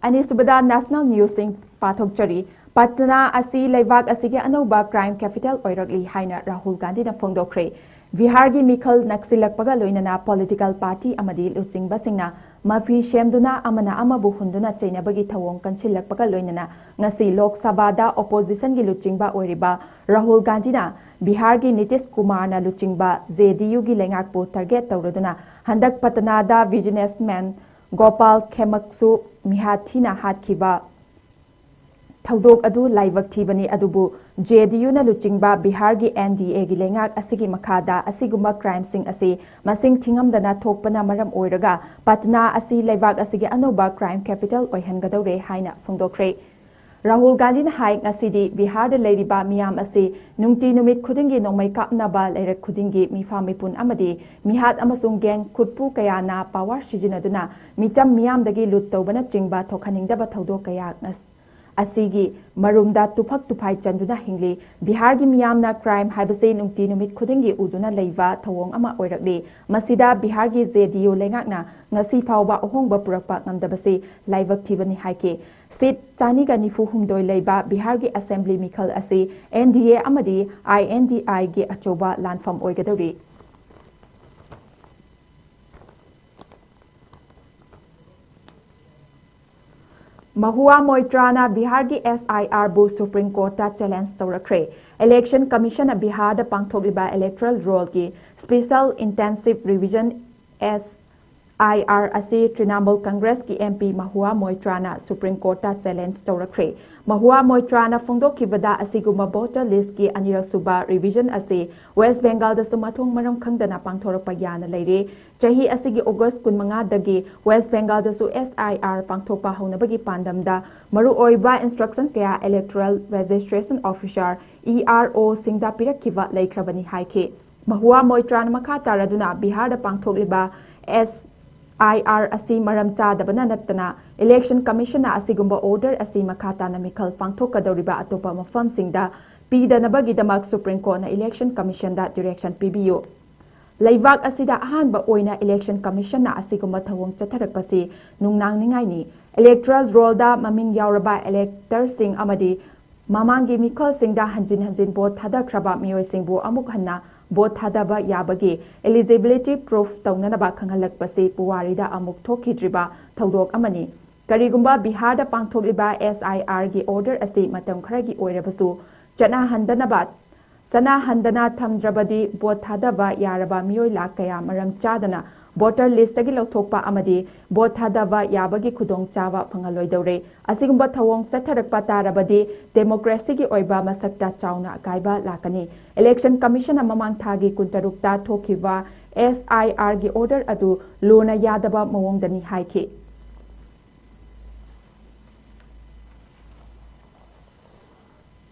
ꯑꯅꯤꯁꯨꯕꯗ ꯅꯦꯁꯅꯦꯜ ꯅ꯭ꯌꯨꯁꯁꯤꯡ ꯄꯥꯊꯣꯛꯆꯔꯤ꯫ ꯄꯠꯅꯥ ꯑꯁꯤ ꯂꯩꯕꯥꯛ ꯑꯁꯤꯒꯤ ꯑꯅꯧꯕ ꯀ꯭ꯔꯥꯏꯝ ꯀꯦꯄꯤꯇꯦꯜ ꯑꯣꯏꯔꯛꯂꯤ ꯍꯥꯏꯅ ꯔꯥꯍꯨꯜ ꯒꯥꯟꯙꯤꯅ ꯐꯣꯡꯗꯣꯛꯈ꯭ꯔꯦ꯫ ꯕꯤꯍꯥꯔꯒꯤ ꯃꯤꯈꯜ ꯅꯛꯁꯤꯜꯂꯛꯄꯒ ꯂꯣꯏꯅꯅ ꯄꯣꯂꯤꯇꯤꯀꯦꯜ ꯄꯥꯔꯇꯤ ꯑꯃꯗꯤ ꯂꯨꯆꯤꯡꯕꯁꯤꯡꯅ ꯃꯐꯤ ꯁꯦꯝꯗꯨꯅ ꯑꯃꯅ ꯑꯃꯕꯨ ꯍꯨꯟꯗꯨꯅ ꯆꯩꯅꯕꯒꯤ ꯊꯧꯑꯣꯡ ꯀꯟꯁꯤꯜꯂꯛꯄꯒ ꯂꯣꯏꯅꯅ ꯉꯁꯤ ꯂꯣꯛ ꯁꯚꯥꯗ ꯑꯣꯄꯣꯖꯤꯁꯟꯒꯤ ꯂꯨꯆꯤꯡꯕ ꯑꯣꯏꯔꯤꯕ ꯔꯥꯍꯨꯜ ꯒꯥꯟꯙꯤꯅ ꯕꯤꯍꯥꯔꯒꯤ ꯅꯤꯇꯤꯁ ꯀꯨꯃꯥꯔꯅ ꯂꯨꯆꯤꯡꯕ ꯖꯦ ꯗꯤ ꯌꯨꯒꯤ ꯂꯩꯉꯥꯛꯄꯨ ꯇꯥꯔꯒꯦꯠ ꯇꯧꯔꯗꯨꯅ ꯍꯟꯗꯛ ꯄꯇꯅꯥꯗ ꯕꯤꯖꯤꯅꯦꯁꯃꯦꯟ ꯒꯣꯄꯥꯜ ꯈꯦꯃꯛꯁꯨ ꯃꯤꯍꯥꯠ ꯊꯤꯅ ꯍꯥꯠꯈꯤꯕ ꯊꯧꯗꯣꯛ ꯑꯗꯨ ꯂꯥꯏꯕꯛ ꯊꯤꯕꯅꯤ, ꯑꯗꯨꯕꯨ ꯖꯦ ꯗꯤ ꯌꯨꯅ ꯂꯨꯆꯤꯡꯕ ꯕꯤꯍꯥꯔꯒꯤ ꯑꯦꯟ ꯗꯤ ꯑꯦꯒꯤ ꯂꯩꯉꯥꯛ ꯑꯁꯤꯒꯤ ꯃꯈꯥꯗ ꯑꯁꯤꯒꯨꯝꯕ ꯀ꯭ꯔꯥꯏꯝꯁꯤꯡ ꯑꯁꯤ ꯃꯁꯤꯡ ꯊꯤꯉꯝꯗꯅ ꯊꯣꯛꯄꯅ ꯃꯔꯝ ꯑꯣꯏꯔꯒ ꯄꯠꯅꯥ ꯑꯁꯤ ꯂꯩꯕꯥꯛ ꯑꯁꯤꯒꯤ ꯑꯅꯧꯕ ꯀ꯭ꯔꯥꯏꯝ ꯀꯦꯄꯤꯇꯦꯜ ꯑꯣꯏꯍꯟꯒꯗꯧꯔꯦ ꯍꯥꯏꯅ ꯐꯣꯡꯗꯣꯛꯈ꯭ꯔꯦ꯫ ꯔꯥꯍꯨꯜ ꯒꯥꯟꯙꯤꯅ ꯍꯥꯏ, ꯉꯁꯤꯗꯤ ꯕꯤꯍꯥꯔꯗ ꯂꯩꯔꯤꯕ ꯃꯤꯌꯥꯝ ꯑꯁꯤ ꯅꯨꯡꯇꯤ ꯅꯨꯃꯤꯠ ꯈꯨꯗꯤꯡꯒꯤ ꯅꯣꯡꯃꯩ ꯀꯥꯞꯅꯕ ꯂꯩꯔꯛ ꯈꯨꯗꯤꯡꯒꯤ ꯃꯤꯐꯥ ꯃꯤꯄꯨꯟ ꯑꯃꯗꯤ ꯃꯤꯍꯥꯠ ꯑꯃꯁꯨꯡ ꯒꯦꯡ ꯈꯨꯠꯄꯨ ꯀꯌꯥꯅ ꯄꯥꯋꯔ ꯁꯤꯖꯤꯟꯅꯗꯨꯅ ꯃꯤꯆꯝ ꯃꯤꯌꯥꯝꯗꯒꯤ ꯂꯨꯠ ꯇꯧꯕꯅꯆꯤꯡꯕ ꯊꯣꯛꯍꯟꯅꯤꯡꯗꯕ ꯊꯧꯗꯣꯛ ꯀꯌꯥ ꯉꯁ-, ꯑꯁꯤꯒꯤ ꯃꯔꯨꯝꯗ ꯇꯨꯐꯛ ꯇꯨꯐꯥꯏ ꯆꯟꯗꯨꯅ ꯍꯤꯡꯂꯤ꯫ ꯕꯤꯍꯥꯔꯒꯤ ꯃꯤꯌꯥꯝꯅ ꯀ꯭ꯔꯥꯏꯝ ꯍꯥꯏꯕꯁꯤ ꯅꯨꯡꯇꯤ ꯅꯨꯃꯤꯠ ꯈꯨꯗꯤꯡꯒꯤ ꯎꯗꯨꯅ ꯂꯩꯕ ꯊꯧꯑꯣꯡ ꯑꯃ ꯑꯣꯏꯔꯛꯂꯤ꯫ ꯃꯁꯤꯗ ꯕꯤꯍꯥꯔꯒꯤ ꯖꯦ ꯗꯤ ꯌꯨ ꯂꯩꯉꯥꯛꯅ ꯉꯁꯤ ꯐꯥꯎꯕ ꯑꯍꯣꯡꯕ ꯄꯨꯔꯛꯄ ꯉꯝꯗꯕꯁꯤ ꯂꯥꯏꯕꯛ ꯊꯤꯕꯅꯤ ꯍꯥꯏꯈꯤ꯫ ꯁꯤꯠ ꯆꯅꯤꯒ ꯅꯤꯐꯨ ꯍꯨꯝꯗꯣꯏ ꯂꯩꯕ ꯕꯤꯍꯥꯔꯒꯤ ꯑꯦꯁꯦꯝꯕ꯭ꯂꯤ ꯃꯤꯈꯜ ꯑꯁꯤ ꯑꯦꯟ ꯗꯤ ꯑꯦ ꯑꯃꯗꯤ ꯑꯥꯏ ꯑꯦꯟ ꯗꯤ ꯑꯥꯏꯒꯤ ꯑꯆꯧꯕ ꯂꯥꯟꯐꯝ ꯑꯣꯏꯒꯗꯧꯔꯤ꯫ ꯃꯍꯨꯋꯥ ꯃꯣꯏꯇ꯭ꯔꯥꯅ ꯕꯤꯍꯥꯔꯒꯤ ꯑꯦꯁ ꯑꯥꯏ ꯑꯥꯔꯕꯨ ꯁꯨꯄ꯭ꯔꯤꯝ ꯀꯣꯔꯠꯇ ꯆꯦꯂꯦꯟꯖ ꯇꯧꯔꯛꯈ꯭ꯔꯦ꯫ ꯏꯂꯦꯛꯁꯟ ꯀꯃꯤꯁꯟꯅ ꯕꯤꯍꯥꯔꯗ ꯄꯥꯡꯊꯣꯛꯂꯤꯕ ꯏꯂꯦꯛꯇꯣꯔꯦꯜ ꯔꯣꯜꯒꯤ special intensive revision, S I R, ꯑꯁꯤ ꯇ꯭ꯔꯤꯅꯥꯃꯨꯜ ꯀꯪꯒ꯭ꯔꯦꯁꯀꯤ ꯑꯦꯝ ꯄꯤ ꯃꯍꯨꯋꯥ ꯃꯣꯏꯇ꯭ꯔꯥꯅ ꯁꯨꯄ꯭ꯔꯤꯝ ꯀꯣꯔꯠꯇ ꯆꯦꯂꯦꯟꯖ ꯇꯧꯔꯛꯈ꯭ꯔꯦ꯫ ꯃꯍꯨꯋꯥ ꯃꯣꯏꯇ꯭ꯔꯥꯅ ꯐꯣꯡꯗꯣꯛꯈꯤꯕꯗ, ꯑꯁꯤꯒꯨꯝꯕ ꯚꯣꯇꯔ ꯂꯤꯁ꯭ꯠꯀꯤ ꯑꯅꯤꯔꯛ ꯁꯨꯕ ꯔꯤꯚꯤꯖꯟ ꯑꯁꯤ ꯋꯦꯁ꯭ꯠ ꯕꯦꯡꯒꯥꯜꯗꯁꯨ ꯃꯊꯣꯡ ꯃꯔꯝ ꯈꯪꯗꯅ ꯄꯥꯡꯊꯣꯔꯛꯄ ꯌꯥꯅ ꯂꯩꯔꯦ꯫ ꯆꯍꯤ ꯑꯁꯤꯒꯤ ꯑꯣꯒꯁ꯭ꯠ ꯀꯨꯟꯃꯉꯥꯗꯒꯤ ꯋꯦꯁ꯭ꯠ ꯕꯦꯡꯒꯥꯜꯗꯁꯨ ꯑꯦꯁ ꯑꯥꯏ ꯑꯥꯔ ꯄꯥꯡꯊꯣꯛꯄ ꯍꯧꯅꯕꯒꯤ ꯄꯥꯟꯗꯝꯗ ꯃꯔꯨꯑꯣꯏꯕ ꯏꯟꯁꯇ꯭ꯔꯛꯁꯟ ꯀꯌꯥ electoral registration officer, E R ꯑꯣꯁꯤꯡꯗ ꯄꯤꯔꯛꯈꯤꯕ ꯂꯩꯈ꯭ꯔꯕꯅꯤ ꯍꯥꯏꯈꯤ꯫ ꯃꯍꯨꯋꯥ ꯃꯣꯏꯇ꯭ꯔꯥꯅ ꯃꯈꯥ ꯇꯥꯔꯗꯨꯅ ꯕꯤꯍꯥꯔꯗ ꯄꯥꯡꯊꯣꯛꯂꯤꯕ ꯑꯦꯁ ꯑꯥꯏ ꯑꯥꯔ ꯑꯁꯤ ꯃꯔꯝ ꯆꯥꯗꯕꯅ ꯅꯠꯇꯅ ꯏꯂꯦꯛꯁꯟ ꯀꯃꯤꯁꯟꯅ ꯑꯁꯤꯒꯨꯝꯕ ꯑꯣꯔꯗꯔ ꯑꯁꯤ ꯃꯈꯥ ꯇꯥꯅ ꯃꯤꯈꯜ ꯄꯥꯡꯊꯣꯛꯀꯗꯧꯔꯤꯕ ꯑꯇꯣꯞꯄ ꯃꯐꯝꯁꯤꯡꯗ ꯄꯤꯗꯅꯕꯒꯤꯗꯃꯛ ꯁꯨꯄ꯭ꯔꯤꯝ ꯀꯣꯔꯠꯅ ꯏꯂꯦꯛꯁꯟ ꯀꯃꯤꯁꯟꯗ ꯗꯤꯔꯦꯛꯁꯟ ꯄꯤꯕꯤꯌꯨ꯫ ꯂꯩꯕꯥꯛ ꯑꯁꯤꯗ ꯑꯍꯥꯟꯕ ꯑꯣꯏꯅ ꯏꯂꯦꯛꯁꯟ ꯀꯃꯤꯁꯟꯅ ꯑꯁꯤꯒꯨꯝꯕ ꯊꯧꯑꯣꯡ ꯆꯠꯊꯔꯛꯄꯁꯤ ꯅꯨꯡꯅꯥꯡꯅꯤꯡꯉꯥꯏꯅꯤ꯫ ꯏꯂꯦꯛꯇꯣꯔꯦꯜ ꯔꯣꯜꯗ ꯃꯃꯤꯡ ꯌꯥꯎꯔꯕ ꯏꯂꯦꯛꯇꯔꯁꯤꯡ ꯑꯃꯗꯤ ꯃꯃꯥꯡꯒꯤ ꯃꯤꯈꯜꯁꯤꯡꯗ ꯍꯟꯖꯤꯟ ꯍꯟꯖꯤꯟ ꯚꯣꯠ ꯊꯥꯗꯈ꯭ꯔꯕ ꯃꯤꯑꯣꯏꯁꯤꯡꯕꯨ ꯑꯃꯨꯛ ꯍꯟꯅ ꯚꯣꯠ ꯊꯥꯗꯕ ꯌꯥꯕꯒꯤ ꯏꯂꯤꯖꯤꯕꯤꯂꯤꯇꯤ ꯄ꯭ꯔꯨꯐ ꯇꯧꯅꯅꯕ ꯈꯪꯍꯜꯂꯛꯄꯁꯤ ꯄꯨꯋꯥꯔꯤꯗ ꯑꯃꯨꯛ ꯊꯣꯛꯈꯤꯗ꯭ꯔꯤꯕ ꯊꯧꯗꯣꯛ ꯑꯃꯅꯤ꯫ ꯀꯔꯤꯒꯨꯝꯕ ꯕꯤꯍꯥꯔꯗ ꯄꯥꯡꯊꯣꯛꯂꯤꯕ ꯑꯦꯁ ꯑꯥꯏ ꯑꯥꯔꯒꯤ ꯑꯣꯔꯗꯔ ꯑꯁꯤ ꯃꯇꯝ ꯈꯔꯒꯤ ꯑꯣꯏꯔꯕꯁꯨ ꯆꯠꯅꯍꯟꯗꯅꯕ, ꯆꯠꯅꯍꯟꯗꯅ ꯊꯝꯗ꯭ꯔꯕꯗꯤ, ꯚꯣꯠ ꯊꯥꯗꯕ ꯌꯥꯔꯕ ꯃꯤꯑꯣꯏ ꯂꯥꯈ ꯀꯌꯥ ꯃꯔꯝ ꯆꯥꯗꯅ ꯚꯣꯇꯔ ꯂꯤꯁ꯭ꯇꯒꯤ ꯂꯧꯊꯣꯛꯄ ꯑꯃꯗꯤ ꯚꯣꯠ ꯊꯥꯗꯕ ꯌꯥꯕꯒꯤ ꯈꯨꯗꯣꯡꯆꯥꯕ ꯐꯪꯍꯜꯂꯣꯏꯗꯧꯔꯦ꯫ ꯑꯁꯤꯒꯨꯝꯕ ꯊꯧꯑꯣꯡ ꯆꯠꯊꯔꯛꯄ ꯇꯥꯔꯕꯗꯤ, ꯗꯦꯃꯣꯀ꯭ꯔꯦꯁꯤꯒꯤ ꯑꯣꯏꯕ ꯃꯁꯛꯇ ꯆꯥꯎꯅ ꯑꯀꯥꯏꯕ ꯂꯥꯛꯀꯅꯤ꯫ ꯏꯂꯦꯛꯁꯟ ꯀꯃꯤꯁꯟꯅ ꯃꯃꯥꯡ ꯊꯥꯒꯤ ꯀꯨꯟꯇꯔꯨꯛꯇ ꯊꯣꯛꯈꯤꯕ ꯑꯦꯁ ꯑꯥꯏ ꯑꯥꯔꯒꯤ ꯑꯣꯔꯗꯔ ꯑꯗꯨ ꯂꯨꯅ ꯌꯥꯗꯕ ꯃꯑꯣꯡꯗꯅꯤ ꯍꯥꯏꯈꯤ꯫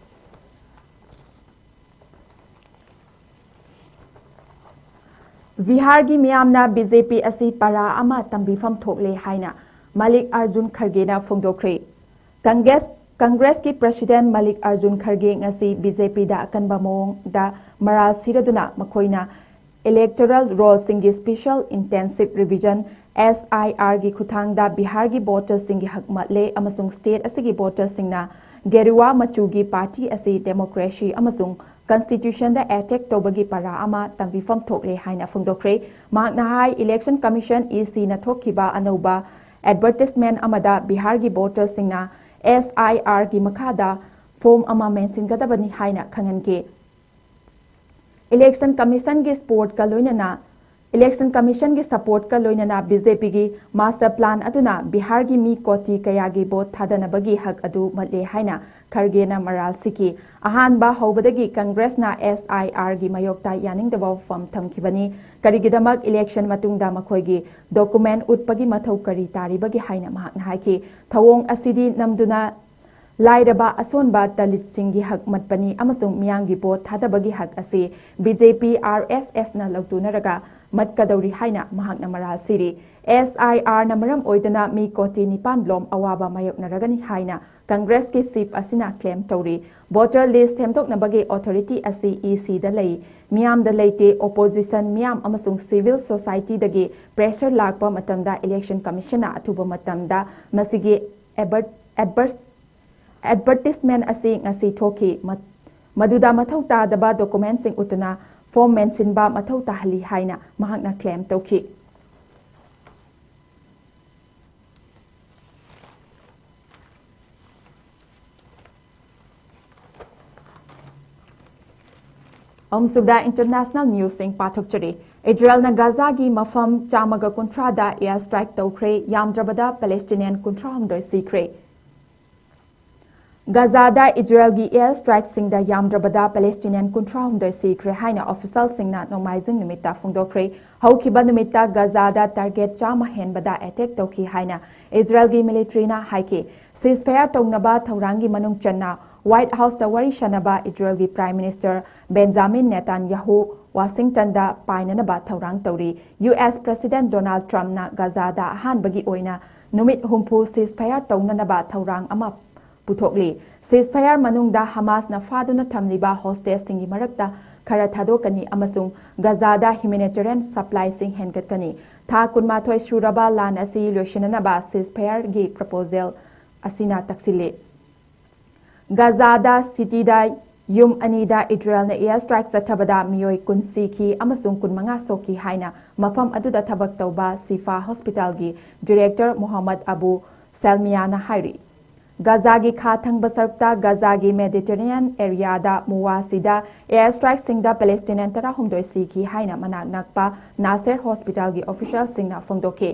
ꯕꯤꯍꯥꯔꯒꯤ ꯃꯤꯌꯥꯝꯅ ꯕꯤ ꯖꯦ ꯄꯤ ꯑꯁꯤ ꯄꯔꯥ ꯑꯃ ꯇꯝꯕꯤꯐꯝ ꯊꯣꯛꯂꯦ ꯍꯥꯏꯅ ꯃꯥꯂꯤꯛ ꯑꯥꯔꯖꯨꯟ ꯈꯔꯒꯦꯅ ꯐꯣꯡꯗꯣꯛꯈ꯭ꯔꯦ꯫ ꯀꯪꯒ꯭ꯔꯦꯁ, ꯀꯪꯒ꯭ꯔꯦꯁꯀꯤ ꯄ꯭ꯔꯁꯤꯗꯦꯟ ꯃꯥꯂꯤꯛ ꯑꯥꯔꯖꯨꯟ ꯈꯔꯒꯦ ꯉꯁꯤ ꯕꯤ ꯖꯦ ꯄꯤꯗ ꯑꯀꯟꯕ ꯃꯑꯣꯡꯗ ꯃꯔꯥꯜ ꯁꯤꯔꯗꯨꯅ ꯃꯈꯣꯏꯅ ꯏꯂꯦꯛꯇꯣꯔꯦꯜ ꯔꯣꯜꯁꯤꯡꯒꯤ ꯁ꯭ꯄꯦꯁꯤꯌꯦꯜ ꯏꯟꯇꯦꯟꯁꯤꯚ ꯔꯤꯚꯤꯖꯟ, ꯑꯦꯁ ꯑꯥꯏ ꯑꯥꯔꯒꯤ ꯈꯨꯠꯊꯥꯡꯗ ꯕꯤꯍꯥꯔꯒꯤ ꯚꯣꯇꯔꯁꯤꯡꯒꯤ ꯍꯛ ꯃꯠꯂꯦ ꯑꯃꯁꯨꯡ ꯁ꯭ꯇꯦꯠ ꯑꯁꯤꯒꯤ ꯚꯣꯇꯔꯁꯤꯡꯅ ꯒꯦꯔꯨꯋꯥ ꯃꯆꯨꯒꯤ ꯄꯥꯔꯇꯤ ꯑꯁꯤ ꯗꯦꯃꯣꯀ꯭ꯔꯦꯁꯤ ꯑꯃꯁꯨꯡ ꯀꯟꯁꯇꯤꯇ꯭ꯌꯨꯁꯟꯗ ꯑꯦꯇꯦꯛ ꯇꯧꯕꯒꯤ ꯄꯔꯥ ꯑꯃ ꯇꯝꯕꯤꯐꯝ ꯊꯣꯛꯂꯦ ꯍꯥꯏꯅ ꯐꯣꯡꯗꯣꯛꯈ꯭ꯔꯦ꯫ ꯃꯍꯥꯛꯅ ꯍꯥꯏ, ꯏꯂꯦꯛꯁꯟ ꯀꯃꯤꯁꯟ, ꯏ ꯁꯤꯅ ꯊꯣꯛꯈꯤꯕ ꯑꯅꯧꯕ ꯑꯦꯗꯚꯔꯇꯤꯁꯃꯦꯟ ꯑꯃꯗ ꯕꯤꯍꯥꯔꯒꯤ ꯚꯣꯇꯔꯁꯤꯡꯅ ꯑꯦꯁ ꯑꯥꯏ ꯑꯥꯔꯒꯤ ꯃꯈꯥꯗ ꯐꯣꯔꯝ ꯑꯃ ꯃꯦꯟꯁꯤꯟꯒꯗꯕꯅꯤ ꯍꯥꯏꯅ ꯈꯪꯍꯟꯈꯤ꯫ ꯏꯂꯦꯛꯁꯟ ꯀꯃꯤꯁꯟꯒꯤ ꯁꯄꯣꯔꯠꯀ ꯂꯣꯏꯅꯅ, ꯏꯂꯦꯛꯁꯟ ꯀꯃꯤꯁꯟꯒꯤ ꯁꯄꯣꯔꯠꯀ ꯂꯣꯏꯅꯅ ꯕꯤ ꯖꯦ ꯄꯤꯒꯤ ꯃꯥꯁꯇꯔ ꯄ꯭ꯂꯥꯟ ꯑꯗꯨꯅ ꯕꯤꯍꯥꯔꯒꯤ ꯃꯤ ꯀꯣꯇꯤ ꯀꯌꯥꯒꯤ ꯚꯣꯠ ꯊꯥꯗꯅꯕꯒꯤ ꯍꯛ ꯑꯗꯨ ꯃꯠꯂꯦ ꯍꯥꯏꯅ ꯈꯔꯒꯦꯅ ꯃꯔꯥꯜ ꯁꯤꯈꯤ꯫ ꯑꯍꯥꯟꯕ ꯍꯧꯕꯗꯒꯤ ꯀꯪꯒ꯭ꯔꯦꯁꯅ ꯑꯦꯁ ꯑꯥꯏ ꯑꯥꯔꯒꯤ ꯃꯥꯌꯣꯛꯇ ꯌꯥꯅꯤꯡꯗꯕ ꯋꯥꯐꯝ ꯊꯝꯈꯤꯕꯅꯤ꯫ ꯀꯔꯤꯒꯤꯗꯃꯛ ꯏꯂꯦꯛꯁꯟ ꯃꯇꯨꯡꯗ ꯃꯈꯣꯏꯒꯤ ꯗꯣꯀꯨꯃꯦꯟ ꯎꯠꯄꯒꯤ ꯃꯊꯧ ꯀꯔꯤ ꯇꯥꯔꯤꯕꯒꯦ ꯍꯥꯏꯅ ꯃꯍꯥꯛꯅ ꯍꯥꯏꯈꯤ꯫ ꯊꯧꯑꯣꯡ ꯑꯁꯤꯗꯤ ꯅꯝꯗꯨꯅ ꯂꯥꯏꯔꯕ ꯑꯁꯣꯟꯕ ꯗꯂꯤꯠꯁꯤꯡꯒꯤ ꯍꯛ ꯃꯠꯄꯅꯤ ꯑꯃꯁꯨꯡ ꯃꯤꯌꯥꯝꯒꯤ ꯚꯣꯠ ꯊꯥꯗꯕꯒꯤ ꯍꯛ ꯑꯁꯤ ꯕꯤ ꯖꯦ ꯄꯤ ꯑꯥꯔ ꯑꯦꯁ ꯑꯦꯁꯅ ꯂꯧꯇꯨꯅꯔꯒ ꯃꯠꯀꯗꯧꯔꯤ ꯍꯥꯏꯅ ꯃꯍꯥꯛꯅ ꯃꯔꯥꯜ ꯁꯤꯔꯤ꯫ ꯑꯦꯁ ꯑꯥꯏ ꯑꯥꯔꯅ ꯃꯔꯝ ꯑꯣꯏꯗꯨꯅ ꯃꯤ ꯀꯣꯇꯤ ꯅꯤꯄꯥꯟ ꯂꯣꯝ ꯑꯋꯥꯕ ꯃꯥꯌꯣꯛꯅꯔꯒꯅꯤ ꯍꯥꯏꯅ ꯀꯪꯒ꯭ꯔꯦꯁꯀꯤ ꯆꯤꯐ ꯑꯁꯤꯅ ꯀ꯭ꯂꯦꯝ ꯇꯧꯔꯤ꯫ ꯚꯣꯇꯔ ꯂꯤꯁ ꯁꯦꯝꯗꯣꯛꯅꯕꯒꯤ ꯑꯣꯊꯣꯔꯤꯇꯤ ꯑꯁꯤ ꯏ ꯁꯤꯗ ꯂꯩ, ꯃꯤꯌꯥꯝꯗ ꯂꯩꯇꯦ꯫ ꯑꯣꯄꯣꯖꯤꯁꯟ ꯃꯤꯌꯥꯝ ꯑꯃꯁꯨꯡ ꯁꯤꯚꯤꯜ ꯁꯣꯁꯥꯏꯇꯤꯗꯒꯤ ꯄ꯭ꯔꯦꯁꯔ ꯂꯥꯛꯄ ꯃꯇꯝꯗ ꯏꯂꯦꯛꯁꯟ ꯀꯃꯤꯁꯟꯅ ꯑꯊꯨꯕ ꯃꯇꯝꯗ ꯃꯁꯤꯒꯤ ꯑꯦꯕꯔ-, ꯑꯦꯗꯚꯔ-, ꯑꯦꯗꯚꯔꯇꯤꯁꯃꯦꯟ ꯑꯁꯤ ꯉꯁꯤ ꯊꯣꯛꯈꯤ꯫ ꯃ-, ꯃꯗꯨꯗ ꯃꯊꯧ ꯇꯥꯗꯕ ꯗꯣꯀꯨꯃꯦꯟꯁꯤꯡ ꯎꯠꯇꯨꯅ ꯐꯣꯔꯝ ꯃꯦꯟꯁꯤꯟꯕ ꯃꯊꯧ ꯇꯥꯍꯜꯂꯤ ꯍꯥꯏꯅ ꯃꯍꯥꯛꯅ ꯀ꯭ꯂꯦꯝ ꯇꯧꯈꯤ꯫ ꯑꯍꯨꯝꯁꯨꯕꯗ ꯏꯟꯇꯔꯅꯦꯁꯅꯦꯜ ꯅ꯭ꯌꯨꯁꯁꯤꯡ ꯄꯥꯊꯣꯛꯆꯔꯤ꯫ ꯏꯖꯔꯦꯜꯅ ꯒꯥꯖꯥꯒꯤ ꯃꯐꯝ ꯆꯥꯝꯃꯒ ꯀꯨꯟꯊ꯭ꯔꯥꯗ ꯑꯦꯌꯔ ꯁ꯭ꯇ꯭ꯔꯥꯏꯛ ꯇꯧꯈ꯭ꯔꯦ, ꯌꯥꯝꯗ꯭ꯔꯕꯗ ꯄꯦꯂꯦꯁꯇꯤꯅꯤꯌꯟ ꯀꯨꯟꯊ꯭ꯔꯥꯍꯨꯝꯗꯣꯏ ꯁꯤꯈ꯭ꯔꯦ꯫ ꯒꯥꯖꯥꯗ ꯏꯖꯔꯦꯜꯒꯤ ꯑꯦꯌꯔ ꯁ꯭ꯇ꯭ꯔꯥꯏꯛꯁꯤꯡꯗ ꯌꯥꯝꯗ꯭ꯔꯕꯗ ꯄꯦꯂꯦꯁꯇꯤꯅꯤꯌꯟ ꯀꯨꯟꯊ꯭ꯔꯥꯍꯨꯝꯗꯣꯏ ꯁꯤꯈ꯭ꯔꯦ ꯍꯥꯏꯅ ꯑꯣꯐꯤꯁꯤꯌꯦꯜꯁꯤꯡꯅ ꯅꯣꯡꯃꯥꯏꯖꯤꯡ ꯅꯨꯃꯤꯠꯇ ꯐꯣꯡꯗꯣꯛꯈ꯭ꯔꯦ꯫ ꯍꯧꯈꯤꯕ ꯅꯨꯃꯤꯠꯇ ꯒꯥꯖꯥꯗ ꯇꯥꯔꯒꯦꯠ ꯆꯥꯝꯃ ꯍꯦꯟꯕꯗ ꯑꯦꯇꯦꯛ ꯇꯧꯈꯤ ꯍꯥꯏꯅ ꯏꯖꯔꯦꯜꯒꯤ ꯃꯤꯂꯤꯇꯔꯤꯅ ꯍꯥꯏꯈꯤ꯫ ꯁꯤꯖꯐꯥꯌꯔ ꯇꯧꯅꯕ ꯊꯧꯔꯥꯡꯒꯤ ꯃꯅꯨꯡ ꯆꯟꯅ ꯋꯥꯏꯠ ꯍꯥꯎꯁꯇ ꯋꯥꯔꯤ ꯁꯥꯅꯕ ꯏꯖꯔꯦꯜꯒꯤ ꯄ꯭ꯔꯥꯏꯝ ꯃꯤꯅꯤꯁꯇꯔ ꯕꯦꯟꯖꯥꯃꯤꯟ ꯅꯦꯇꯥꯟꯌꯥꯍꯨ ꯋꯥꯁꯤꯡꯇꯟꯗ ꯄꯥꯏꯅꯅꯕ ꯊꯧꯔꯥꯡ ꯇꯧꯔꯤ꯫ ꯌꯨ ꯑꯦꯁ ꯄ꯭ꯔꯦꯁꯤꯗꯦꯟꯠ ꯗꯣꯅꯥꯜꯗ ꯇ꯭ꯔꯝꯞꯅ ꯒꯥꯖꯥꯗ ꯑꯍꯥꯟꯕꯒꯤ ꯑꯣꯏꯅ ꯅꯨꯃꯤꯠ ꯍꯨꯝꯐꯨ ceasefire ꯇꯧꯅꯅꯕ ꯊꯧꯔꯥꯡ ꯑꯃ ꯄꯨꯊꯣꯛꯂꯤ꯫ Ceasefire ꯃꯅꯨꯡꯗ ꯍꯃꯥꯁꯅ ꯐꯥꯗꯨꯅ ꯊꯝꯂꯤꯕ hostageꯁꯤꯡꯒꯤ ꯃꯔꯛꯇ ꯈꯔ ꯊꯥꯗꯣꯛꯀꯅꯤ ꯑꯃꯁꯨꯡ ꯒꯥꯖꯥꯗ humanitarian supplyꯁꯤꯡ ꯍꯦꯟꯒꯠꯀꯅꯤ꯫ ꯊꯥ ꯀꯨꯟꯃꯥꯊꯣꯏ ꯁꯨꯔꯕ ꯂꯥꯟ ꯑꯁꯤ ꯂꯣꯏꯁꯤꯟꯅꯅꯕ ceasefireꯒꯤ proposal ꯑꯁꯤꯅ ꯇꯛꯁꯤꯜꯂꯤ꯫ ꯒꯥꯖꯥꯗ cityꯗ ꯌꯨꯝ ꯑꯅꯤꯗ ꯏꯖꯔꯦꯜꯅ air strike ꯆꯠꯊꯕꯗ ꯃꯤꯑꯣꯏ ꯀꯨꯟ ꯁꯤꯈꯤ ꯑꯃꯁꯨꯡ ꯀꯨꯟꯃꯉꯥ ꯁꯣꯛꯈꯤ ꯍꯥꯏꯅ ꯃꯐꯝ ꯑꯗꯨꯗ ꯊꯕꯛ ꯇꯧꯕ ꯁꯤꯐꯥ hospitalꯒꯤ director ꯃꯣꯍꯝꯃꯗ ꯑꯕꯨ ꯁꯦꯜꯃꯤꯌꯥꯅ ꯍꯥꯏꯔꯤ꯫ ꯒꯥꯖꯥꯒꯤ ꯈꯥ ꯊꯪꯕ ꯁꯔꯨꯛꯇ ꯒꯥꯖꯥꯒꯤ Mediterranean areaꯗ ꯃꯨꯋꯥꯁꯤꯗ air strikeꯁꯤꯡꯗ Palestinian ꯇꯔꯥꯍꯨꯝꯗꯣꯏ ꯁꯤꯈꯤ ꯍꯥꯏꯅ ꯃꯅꯥꯛ ꯅꯛꯄ ꯅꯥꯁꯦꯔ hospitalꯒꯤ officialꯁꯤꯡꯅ ꯐꯣꯡꯗꯣꯛꯈꯤ꯫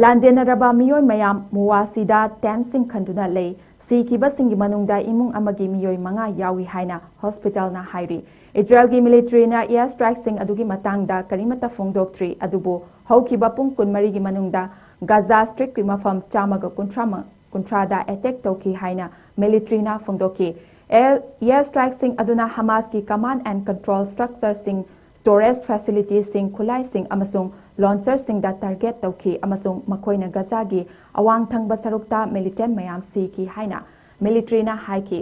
ꯂꯥꯟꯖꯦꯟꯅꯔꯕ ꯃꯤꯑꯣꯏ ꯃꯌꯥꯝ ꯃꯨꯋꯥꯁꯤꯗ tentꯁꯤꯡ ꯈꯟꯗꯨꯅ ꯂꯩ꯫ ꯁꯤꯈꯤꯕꯁꯤꯡꯒꯤ ꯃꯅꯨꯡꯗ ꯏꯃꯨꯡ ꯑꯃꯒꯤ ꯃꯤꯑꯣꯏ ꯃꯉꯥ ꯌꯥꯎꯏ ꯍꯥꯏꯅ hospitalꯅ ꯍꯥꯏꯔꯤ꯫ ꯏꯖꯔꯦꯜꯒꯤ militaryꯅ air strikeꯁꯤꯡ ꯑꯗꯨꯒꯤ ꯃꯇꯥꯡꯗ ꯀꯔꯤꯃꯠꯇ ꯐꯣꯡꯗꯣꯛꯇ꯭ꯔꯤ, ꯑꯗꯨꯕꯨ ꯍꯧꯈꯤꯕ ꯄꯨꯡ ꯀꯨꯟꯃꯔꯤꯒꯤ ꯃꯅꯨꯡꯗ ꯒꯥꯖꯥ Stripꯀꯤ ꯃꯐꯝ ꯆꯥꯝꯃꯒ ꯀꯨꯟꯊ꯭ꯔꯥ ꯀꯨꯟꯊ꯭ꯔꯥꯗ attack ꯇꯧꯈꯤ ꯍꯥꯏꯅ militaryꯅ ꯐꯣꯡꯗꯣꯛꯈꯤ꯫ Air, air strikeꯁꯤꯡ ꯑꯗꯨꯅ ꯍꯃꯥꯁꯀꯤ command and control structureꯁꯤꯡ, storage facilitiesꯁꯤꯡ, ꯈꯨꯠꯂꯥꯏꯁꯤꯡ ꯑꯃꯁꯨꯡ launcherꯁꯤꯡꯗ target ꯇꯧꯈꯤ ꯑꯃꯁꯨꯡ ꯃꯈꯣꯏꯅ ꯒꯥꯖꯥꯒꯤ ꯑꯋꯥꯡ ꯊꯪꯕ ꯁꯔꯨꯛꯇ militant ꯃꯌꯥꯝ ꯁꯤꯈꯤ ꯍꯥꯏꯅ militaryꯅ ꯍꯥꯏꯈꯤ꯫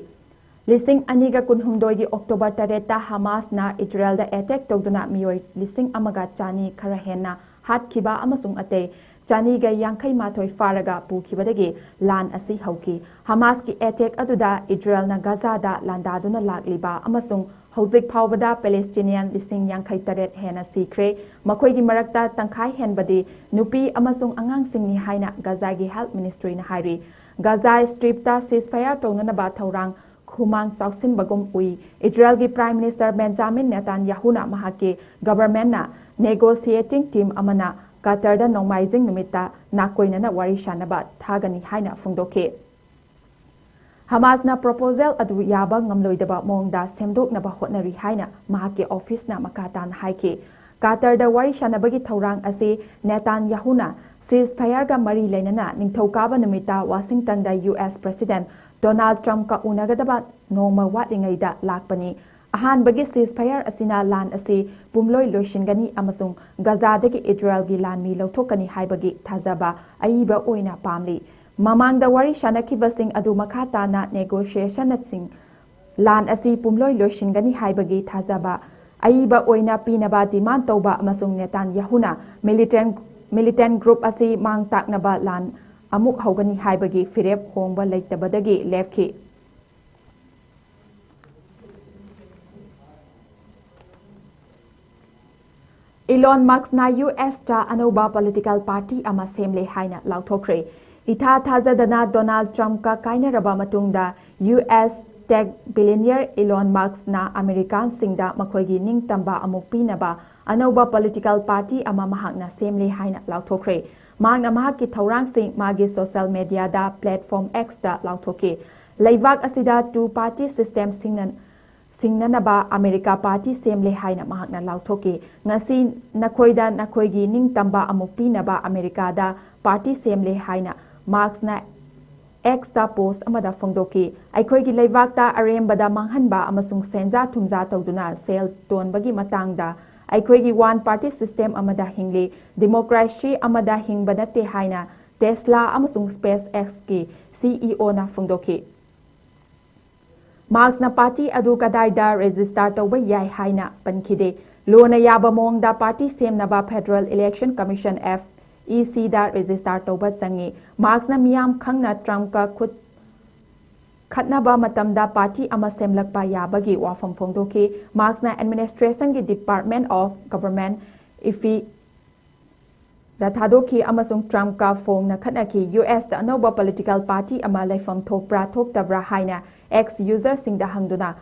ꯂꯤꯁꯤꯡ ꯑꯅꯤꯒ ꯀꯨꯟꯍꯨꯝꯗꯣꯏꯒꯤ October ꯇꯔꯦꯠꯇ ꯍꯃꯥꯁꯅ ꯏꯖꯔꯦꯜꯗ attack ꯇꯧꯗꯨꯅ ꯃꯤꯑꯣꯏ ꯂꯤꯁꯤꯡ ꯑꯃꯒ ꯆꯅꯤ ꯈꯔ ꯍꯦꯟꯅ ꯍꯥꯠꯈꯤꯕ ꯑꯃꯁꯨꯡ ꯑꯇꯩ ꯆꯅꯤꯒ ꯌꯥꯡꯈꯩ ꯃꯥꯊꯣꯏ ꯐꯥꯔꯒ ꯄꯨꯈꯤꯕꯗꯒꯤ ꯂꯥꯟ ꯑꯁꯤ ꯍꯧꯈꯤ꯫ ꯍꯃꯥꯁꯀꯤ attack ꯑꯗꯨꯗ ꯏꯖꯔꯦꯜꯅ ꯒꯥꯖꯥꯗ ꯂꯥꯟꯗꯥꯗꯨꯅ ꯂꯥꯛꯂꯤꯕ ꯑꯃꯁꯨꯡ ꯍꯧꯖꯤꯛ ꯐꯥꯎꯕꯗ Palestinian ꯂꯤꯁꯤꯡ ꯌꯥꯡꯈꯩ ꯇꯔꯦꯠ ꯍꯦꯟꯅ ꯁꯤꯈ꯭ꯔꯦ꯫ ꯃꯈꯣꯏꯒꯤ ꯃꯔꯛꯇ ꯇꯪꯈꯥꯏ ꯍꯦꯟꯕꯗꯤ ꯅꯨꯄꯤ ꯑꯃꯁꯨꯡ ꯑꯉꯥꯡꯁꯤꯡꯅꯤ ꯍꯥꯏꯅ ꯒꯥꯖꯥꯒꯤ health ministryꯅ ꯍꯥꯏꯔꯤ꯫ ꯒꯥꯖꯥ Stripꯇ ceasefire ꯇꯧꯅꯅꯕ ꯊꯧꯔꯥꯡ ꯈꯨꯃꯥꯡ ꯆꯥꯎꯁꯤꯟꯕꯒꯨꯝ ꯎꯏ꯫ ꯏꯖꯔꯦꯜꯒꯤ Prime Minister Benjamin Netanyahuꯅ ꯃꯍꯥꯛꯀꯤ governmentꯅ negotiating team ꯑꯃꯅ ꯀꯇꯔꯗ ꯅꯣꯡꯃꯥꯏꯖꯤꯡ ꯅꯨꯃꯤꯠꯇ ꯅꯥꯀꯣꯏꯅꯅ ꯋꯥꯔꯤ ꯁꯥꯅꯕ ꯊꯥꯒꯅꯤ ꯍꯥꯏꯅ ꯐꯣꯡꯗꯣꯛꯈꯤ꯫ ꯍꯃꯥꯁꯅ proposal ꯑꯗꯨ ꯌꯥꯕ ꯉꯝꯂꯣꯏꯗꯕ ꯃꯑꯣꯡꯗ ꯁꯦꯝꯗꯣꯛꯅꯕ ꯍꯣꯠꯅꯔꯤ ꯍꯥꯏꯅ ꯃꯍꯥꯛꯀꯤ officeꯅ ꯃꯈꯥ ꯇꯥꯅ ꯍꯥꯏꯈꯤ꯫ ꯀꯇꯔꯗ ꯋꯥꯔꯤ ꯁꯥꯅꯕꯒꯤ ꯊꯧꯔꯥꯡ ꯑꯁꯤ ꯅꯦꯇꯥꯟꯌꯥꯍꯨꯅ ceasefireꯒ ꯃꯔꯤ ꯂꯩꯅꯅ ꯅꯤꯡꯊꯧꯀꯥꯕ ꯅꯨꯃꯤꯠꯇ ꯋꯥꯁꯤꯡꯇꯟꯗ ꯌꯨ ꯑꯦꯁ President Donald Trumpꯀ ꯎꯅꯒꯗꯕ ꯅꯣꯡꯃ ꯋꯥꯠꯂꯤꯉꯩꯗ ꯂꯥꯛꯄꯅꯤ꯫ ꯑꯍꯥꯟꯕꯒꯤ ceasefire ꯑꯁꯤꯅ ꯂꯥꯟ ꯑꯁꯤ ꯄꯨꯝꯂꯣꯏ ꯂꯣꯏꯁꯤꯟꯒꯅꯤ ꯑꯃꯁꯨꯡ ꯒꯖꯥꯗꯒꯤ ꯏꯖꯔꯦꯜꯒꯤ ꯂꯥꯟꯃꯤ ꯂꯧꯊꯣꯛꯀꯅꯤ ꯍꯥꯏꯕꯒꯤ ꯊꯥꯖꯕ ꯑꯏꯕ ꯑꯣꯏꯅ ꯄꯥꯝꯂꯤ꯫ ꯃꯃꯥꯡꯗ ꯋꯥꯔꯤ ꯁꯥꯅꯈꯤꯕꯁꯤꯡ ꯑꯗꯨ ꯃꯈꯥ ꯇꯥꯅ negotiationꯁꯤꯡ ꯂꯥꯟ ꯑꯁꯤ ꯄꯨꯝꯂꯣꯏ ꯂꯣꯏꯁꯤꯟꯒꯅꯤ ꯍꯥꯏꯕꯒꯤ ꯊꯥꯖꯕ ꯑꯏꯕ ꯑꯣꯏꯅ ꯄꯤꯅꯕ demand ꯇꯧꯕ ꯑꯃꯁꯨꯡ ꯅꯦꯇꯥꯟꯌꯥꯍꯨꯅ militant, militant group ꯑꯁꯤ ꯃꯥꯡ ꯇꯥꯛꯅꯕ ꯂꯥꯟ ꯑꯃꯨꯛ ꯍꯧꯒꯅꯤ ꯍꯥꯏꯕꯒꯤ ꯐꯤꯔꯦꯞ ꯍꯣꯡꯕ ꯂꯩꯇꯕꯗꯒꯤ ꯂꯦꯞꯈꯤ꯫ Elon Muskꯅ USꯇ ꯑꯅꯧꯕ political party ꯑꯃ ꯁꯦꯝꯂꯦ ꯍꯥꯏꯅ ꯂꯥꯎꯊꯣꯛꯈ꯭ꯔꯦ꯫ ꯏꯊꯥ ꯊꯥꯖꯗꯅ Donald Trumpꯀ ꯀꯥꯏꯅꯔꯕ ꯃꯇꯨꯡꯗ US tech billionaire Elon Muskꯅ Americanꯁꯤꯡꯗ ꯃꯈꯣꯏꯒꯤ ꯅꯤꯡꯇꯝꯕ ꯑꯃꯨꯛ ꯄꯤꯅꯕ ꯑꯅꯧꯕ political party ꯑꯃ ꯃꯍꯥꯛꯅ ꯁꯦꯝꯂꯦ ꯍꯥꯏꯅ ꯂꯥꯎꯊꯣꯛꯈ꯭ꯔꯦ꯫ ꯃꯍꯥꯛꯅ ꯃꯍꯥꯛꯀꯤ ꯊꯧꯔꯥꯡꯁꯤꯡ ꯃꯥꯒꯤ social mediaꯗ platform Xꯇ ꯂꯥꯎꯊꯣꯛꯈꯤ꯫ ꯂꯩꯕꯥꯛ ꯑꯁꯤꯗ two party system ꯁꯤꯡꯅ-, ꯁꯤꯡꯅꯅꯕ ꯑꯃꯦꯔꯤꯀꯥ party ꯁꯦꯝꯂꯦ ꯍꯥꯏꯅ ꯃꯍꯥꯛꯅ ꯂꯥꯎꯊꯣꯛꯈꯤ꯫ ꯉꯁꯤ ꯅꯈꯣꯏꯗ ꯅꯈꯣꯏꯒꯤ ꯅꯤꯡꯇꯝꯕ ꯑꯃꯨꯛ ꯄꯤꯅꯕ ꯑꯃꯦꯔꯤꯀꯥꯗ party ꯁꯦꯝꯂꯦ ꯍꯥꯏꯅ Muskꯅ Xꯇ post ꯑꯃꯗ ꯐꯣꯡꯗꯣꯛꯈꯤ꯫ ꯑꯩꯈꯣꯏꯒꯤ ꯂꯩꯕꯥꯛꯇ ꯑꯔꯦꯝꯕꯗ ꯃꯥꯡꯍꯟꯕ ꯑꯃꯁꯨꯡ ꯁꯦꯟꯖꯥ ꯊꯨꯝꯖꯥ ꯇꯧꯗꯨꯅ ꯁꯦꯜ ꯇꯣꯟꯕꯒꯤ ꯃꯇꯥꯡꯗ ꯑꯩꯈꯣꯏꯒꯤ one party system ꯑꯃꯗ ꯍꯤꯡꯂꯤ, democracy ꯑꯃꯗ ꯍꯤꯡꯕ ꯅꯠꯇꯦ ꯍꯥꯏꯅ Tesla ꯑꯃꯁꯨꯡ SpaceXꯀꯤ CEOꯅ ꯐꯣꯡꯗꯣꯛꯈꯤ꯫ Muskꯅ party ꯑꯗꯨ ꯀꯗꯥꯏꯗ register ꯇꯧꯕ ꯌꯥꯏ ꯍꯥꯏꯅ ꯄꯟꯈꯤꯗꯦ꯫ ꯂꯣꯅ ꯌꯥꯕ ꯃꯑꯣꯡꯗ party ꯁꯦꯝꯅꯕ Federal Election Commission, FECꯗ register ꯇꯧꯕ ꯆꯪꯏ꯫ Muskꯅ ꯃꯤꯌꯥꯝ ꯈꯪꯅ Trumpꯀ ꯈꯨꯠ ꯈꯠꯅꯕ ꯃꯇꯝꯗ party ꯑꯃ ꯁꯦꯝꯂꯛꯄ ꯌꯥꯕꯒꯤ ꯋꯥꯐꯝ ꯐꯣꯡꯗꯣꯛꯈꯤ꯫ Muskꯅ administrationꯒꯤ Department of Government, EFE, ꯗ ꯊꯥꯗꯣꯛꯈꯤ ꯑꯃꯁꯨꯡ Trumpꯀ ꯐꯣꯡꯅ ꯈꯠꯅꯈꯤ꯫ USꯇ ꯑꯅꯧꯕ political party ꯑꯃ ꯂꯩꯐꯝ ꯊꯣꯛꯄ꯭ꯔꯥ ꯊꯣꯛꯇꯕ꯭ꯔꯥ ꯍꯥꯏꯅ X userꯁꯤꯡꯗ ꯍꯪꯗꯨꯅ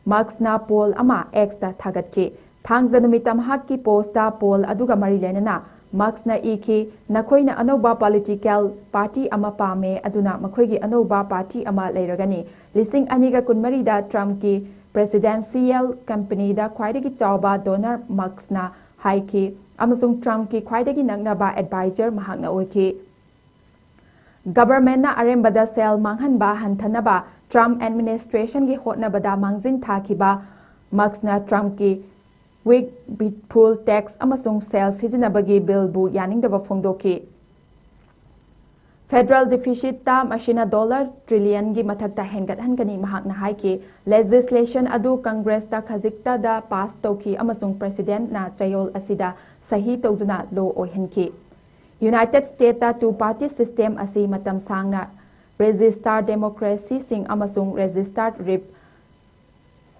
Muskꯅ poll ꯑꯃ Xꯇ ꯊꯥꯒꯠꯈꯤ꯫ ꯊꯥꯡꯖ ꯅꯨꯃꯤꯠꯇ ꯃꯍꯥꯛꯀꯤ postꯇ poll ꯑꯗꯨꯒ ꯃꯔꯤ ꯂꯩꯅꯅ Muskꯅ ꯏꯈꯤ, "ꯅꯈꯣꯏꯅ ꯑꯅꯧꯕ political party ꯑꯃ ꯄꯥꯝꯃꯦ, ꯑꯗꯨꯅ ꯃꯈꯣꯏꯒꯤ ꯑꯅꯧꯕ party ꯑꯃ ꯂꯩꯔꯒꯅꯤ"꯫ ꯂꯤꯁꯤꯡ ꯑꯅꯤꯒ ꯀꯨꯟꯃꯔꯤꯗ Trumpꯀꯤ presidential campaignꯗ ꯈ꯭ꯋꯥꯏꯗꯒꯤ ꯆꯥꯎꯕ donor Muskꯅ ꯍꯥꯏꯈꯤ ꯑꯃꯁꯨꯡ Trumpꯀꯤ ꯈ꯭ꯋꯥꯏꯗꯒꯤ ꯅꯛꯅꯕ advisor ꯃꯍꯥꯛꯅ ꯑꯣꯏꯈꯤ꯫ Governmentꯅ ꯑꯔꯦꯝꯕꯗ ꯁꯦꯜ ꯃꯥꯡꯍꯟꯕ ꯍꯟꯊꯅꯕ Trump administrationꯒꯤ ꯍꯣꯠꯅꯕꯗ ꯃꯥꯡꯖꯤꯟ ꯊꯥꯈꯤꯕ ꯃꯛꯁꯅ ꯇ꯭ꯔꯝꯞꯀꯤ ꯋꯤꯛ ꯕꯤꯠꯐꯨꯜ ꯇꯦꯛꯁ ꯑꯃꯁꯨꯡ ꯁꯦꯜ ꯁꯤꯖꯤꯟꯅꯕꯒꯤ ꯕꯤꯜꯕꯨ ꯌꯥꯅꯤꯡꯗꯕ ꯐꯣꯡꯗꯣꯛꯈꯤ꯫ ꯐꯦꯗꯔꯦꯜ ꯗꯤꯐꯤꯁꯤꯠꯇ ꯃꯁꯤꯅ ꯗꯣꯂꯔ ꯇ꯭ꯔꯤꯂꯤꯌꯟꯒꯤ ꯃꯊꯛꯇ ꯍꯦꯟꯒꯠꯍꯟꯒꯅꯤ꯫ ꯃꯍꯥꯛꯅ ꯍꯥꯏꯈꯤ, ꯂꯦꯖꯤꯁꯂꯦꯁꯟ ꯑꯗꯨ ꯀꯪꯒ꯭ꯔꯦꯁꯇ ꯈꯖꯤꯛꯇꯗ ꯄꯥꯁ ꯇꯧꯈꯤ ꯑꯃꯁꯨꯡ ꯄ꯭ꯔꯦꯁꯤꯗꯦꯟꯠꯅ ꯆꯌꯣꯜ ꯑꯁꯤꯗ ꯁꯍꯤ ꯇꯧꯗꯨꯅ ꯂꯣ ꯑꯣꯏꯍꯟꯈꯤ꯫ ꯌꯨꯅꯥꯏꯇꯦꯗ ꯁ꯭ꯇꯦꯠꯇ ꯇꯨ ꯄꯥꯔꯇꯤ ꯁꯤꯁꯇꯦꯝ ꯑꯁꯤ ꯃꯇꯝ ꯁꯥꯡꯅ ꯔꯦꯖꯤꯁꯇꯥꯔ ꯗꯦꯃꯣꯀ꯭ꯔꯦꯁꯤꯁꯤꯡ ꯑꯃꯁꯨꯡ ꯔꯦꯖꯤꯁꯇꯥꯔ ꯔꯤꯞ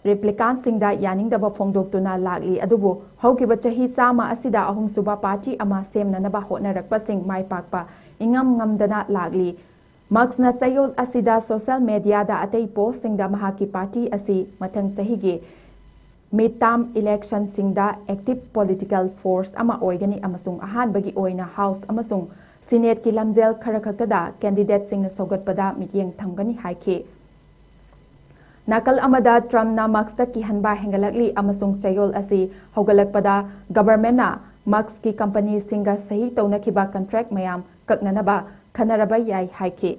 ꯔꯤꯄ꯭ꯂꯤꯀꯥꯟꯁꯤꯡꯗ ꯌꯥꯅꯤꯡꯗꯕ ꯐꯣꯡꯗꯣꯛꯇꯨꯅ ꯂꯥꯛꯂꯤ꯫ ꯑꯗꯨꯕꯨ ꯍꯧꯈꯤꯕ ꯆꯍꯤ ꯆꯥꯝꯃ ꯑꯁꯤꯗ ꯑꯍꯨꯝꯁꯨꯕ ꯄꯥꯔꯇꯤ ꯑꯃ ꯁꯦꯝꯅꯅꯕ ꯍꯣꯠꯅꯔꯛꯄꯁꯤꯡ ꯃꯥꯏ ꯄꯥꯛꯄ ꯏꯉꯝ ꯉꯝꯗꯅ ꯂꯥꯛꯂꯤ꯫ ꯃꯛꯁꯅ ꯆꯌꯣꯜ ꯑꯁꯤꯗ ꯁꯣꯁꯤꯌꯦꯜ ꯃꯦꯗꯤꯌꯥꯗ ꯑꯇꯩ ꯄꯣꯁꯁꯤꯡꯗ ꯃꯍꯥꯛꯀꯤ ꯄꯥꯔꯇꯤ ꯑꯁꯤ ꯃꯊꯪ ꯆꯍꯤꯒꯤ ꯃꯤꯗ ꯇꯥꯔꯝ ꯏꯂꯦꯛꯁꯟꯁꯤꯡꯗ ꯑꯦꯛꯇꯤꯚ ꯄꯣꯂꯤꯇꯤꯀꯦꯜ ꯐꯣꯔꯁ ꯑꯃ ꯑꯣꯏꯒꯅꯤ ꯑꯃꯁꯨꯡ ꯑꯍꯥꯟꯕꯒꯤ ꯑꯣꯏꯅ ꯍꯥꯎꯁ ꯑꯃꯁꯨꯡ ꯁꯤꯅꯦꯠꯀꯤ ꯂꯝꯖꯦꯜ ꯈꯔ ꯈꯛꯇꯗ ꯀꯦꯟꯗꯤꯗꯦꯠꯁꯤꯡꯅ ꯁꯧꯒꯠꯄꯗ ꯃꯤꯠꯌꯦꯡ ꯊꯝꯒꯅꯤ ꯍꯥꯏꯈꯤ꯫ ꯅꯥꯀꯜ ꯑꯃꯗ ꯇ꯭ꯔꯝꯞꯅ ꯃꯛꯁꯇ ꯀꯤꯍꯟꯕ ꯍꯦꯟꯒꯠꯂꯛꯂꯤ ꯑꯃꯁꯨꯡ ꯆꯌꯣꯜ ꯑꯁꯤ ꯍꯧꯒꯠꯂꯛꯄꯗ ꯒꯚꯔꯟꯃꯦꯟꯠꯅ ꯃꯛꯁꯀꯤ ꯀꯝꯄꯅꯤꯁꯤꯡꯒ ꯁꯍꯤ ꯇꯧꯅꯈꯤꯕ ꯀꯟꯇ꯭ꯔꯦꯛ ꯃꯌꯥꯝ ꯀꯛꯅꯅꯕ ꯈꯟꯅꯔꯕ ꯌꯥꯏ ꯍꯥꯏꯈꯤ꯫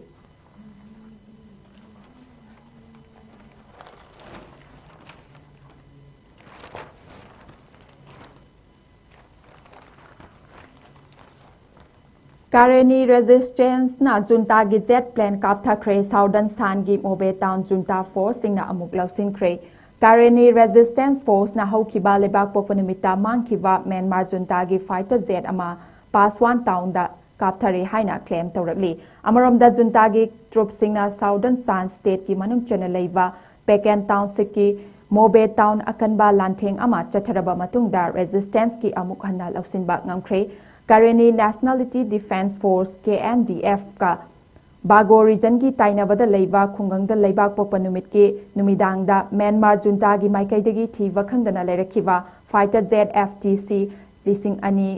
ꯀꯥꯔꯦꯅꯤ ꯔꯦꯖꯤꯁꯇꯦꯟꯁꯅ ꯖꯨꯟꯇꯥꯒꯤ ꯖꯦꯠ ꯄ꯭ꯂꯦꯟ ꯀꯥꯞꯊꯈ꯭ꯔꯦ꯫ ꯁꯥꯎꯗꯔꯟ ꯁꯥꯟꯒꯤ ꯃꯣꯕꯦ ꯇꯥꯎꯟ ꯖꯨꯟꯇꯥ ꯐꯣꯔꯁꯁꯤꯡꯅ ꯑꯃꯨꯛ ꯂꯧꯁꯤꯟꯈ꯭ꯔꯦ꯫ ꯀꯥꯔꯦꯅꯤ ꯔꯦꯖꯤꯁꯇꯦꯟꯁ ꯐꯣꯔꯁꯅ ꯍꯧꯈꯤꯕ ꯂꯩꯕꯥꯛꯄꯣꯛꯄ ꯅꯨꯃꯤꯠꯇ ꯃꯥꯡꯈꯤꯕ ꯃ꯭ꯌꯥꯟꯃꯥꯔ ꯖꯨꯟꯇꯥꯒꯤ ꯐꯥꯏꯇꯔ ꯖꯦꯠ ꯑꯃ ꯄꯥꯁꯋꯥꯟ ꯇꯥꯎꯟꯗ ꯀꯥꯞꯊꯔꯦ ꯍꯥꯏꯅ ꯀ꯭ꯂꯦꯝ ꯇꯧꯔꯛꯂꯤ꯫ ꯑꯃꯔꯣꯝꯗ ꯖꯨꯟꯇꯥꯒꯤ ꯇ꯭ꯔꯨꯞꯁꯤꯡꯅ ꯁꯥꯎꯗꯔꯟ ꯁꯥꯟ ꯁ꯭ꯇꯦꯠꯀꯤ ꯃꯅꯨꯡ ꯆꯟꯅ ꯂꯩꯕ ꯄꯦꯀꯦꯟ ꯇꯥꯎꯟꯁꯤꯞꯀꯤ ꯃꯣꯕꯦ ꯇꯥꯎꯟ ꯑꯀꯟꯕ ꯂꯥꯟꯊꯦꯡ ꯑꯃ ꯆꯠꯊꯔꯕ ꯃꯇꯨꯡꯗ ꯔꯦꯖꯤꯁꯇꯦꯟꯁꯀꯤ ꯑꯃꯨꯛ ꯍꯟꯅ ꯂꯧꯁꯤꯟꯕ ꯉꯝꯈ꯭ꯔꯦ꯫ ꯀꯥꯔꯦꯅꯤ ꯅꯦꯁꯅꯦꯂꯤꯇꯤ ꯗꯤꯐꯦꯟꯁ ꯐꯣꯔꯁ, ꯀꯦ ꯑꯦꯟ ꯗꯤ ꯑꯦꯐꯀ ꯕꯥꯒꯣ ꯔꯤꯖꯟꯒꯤ ꯇꯥꯏꯅꯕꯗ ꯂꯩꯕ ꯈꯨꯡꯒꯪꯗ ꯂꯩꯕꯥꯛ ꯄꯣꯛꯄ ꯅꯨꯃꯤꯠꯀꯤ ꯅꯨꯃꯤꯗꯥꯡꯗ ꯃ꯭ꯌꯥꯟꯃꯥꯔ ꯖꯨꯟꯇꯥꯒꯤ ꯃꯥꯏꯀꯩꯗꯒꯤ ꯊꯤꯕ ꯈꯪꯗꯅ ꯂꯩꯔꯛꯈꯤꯕ fighter jet F T C ꯂꯤꯁꯤꯡ ꯑꯅꯤ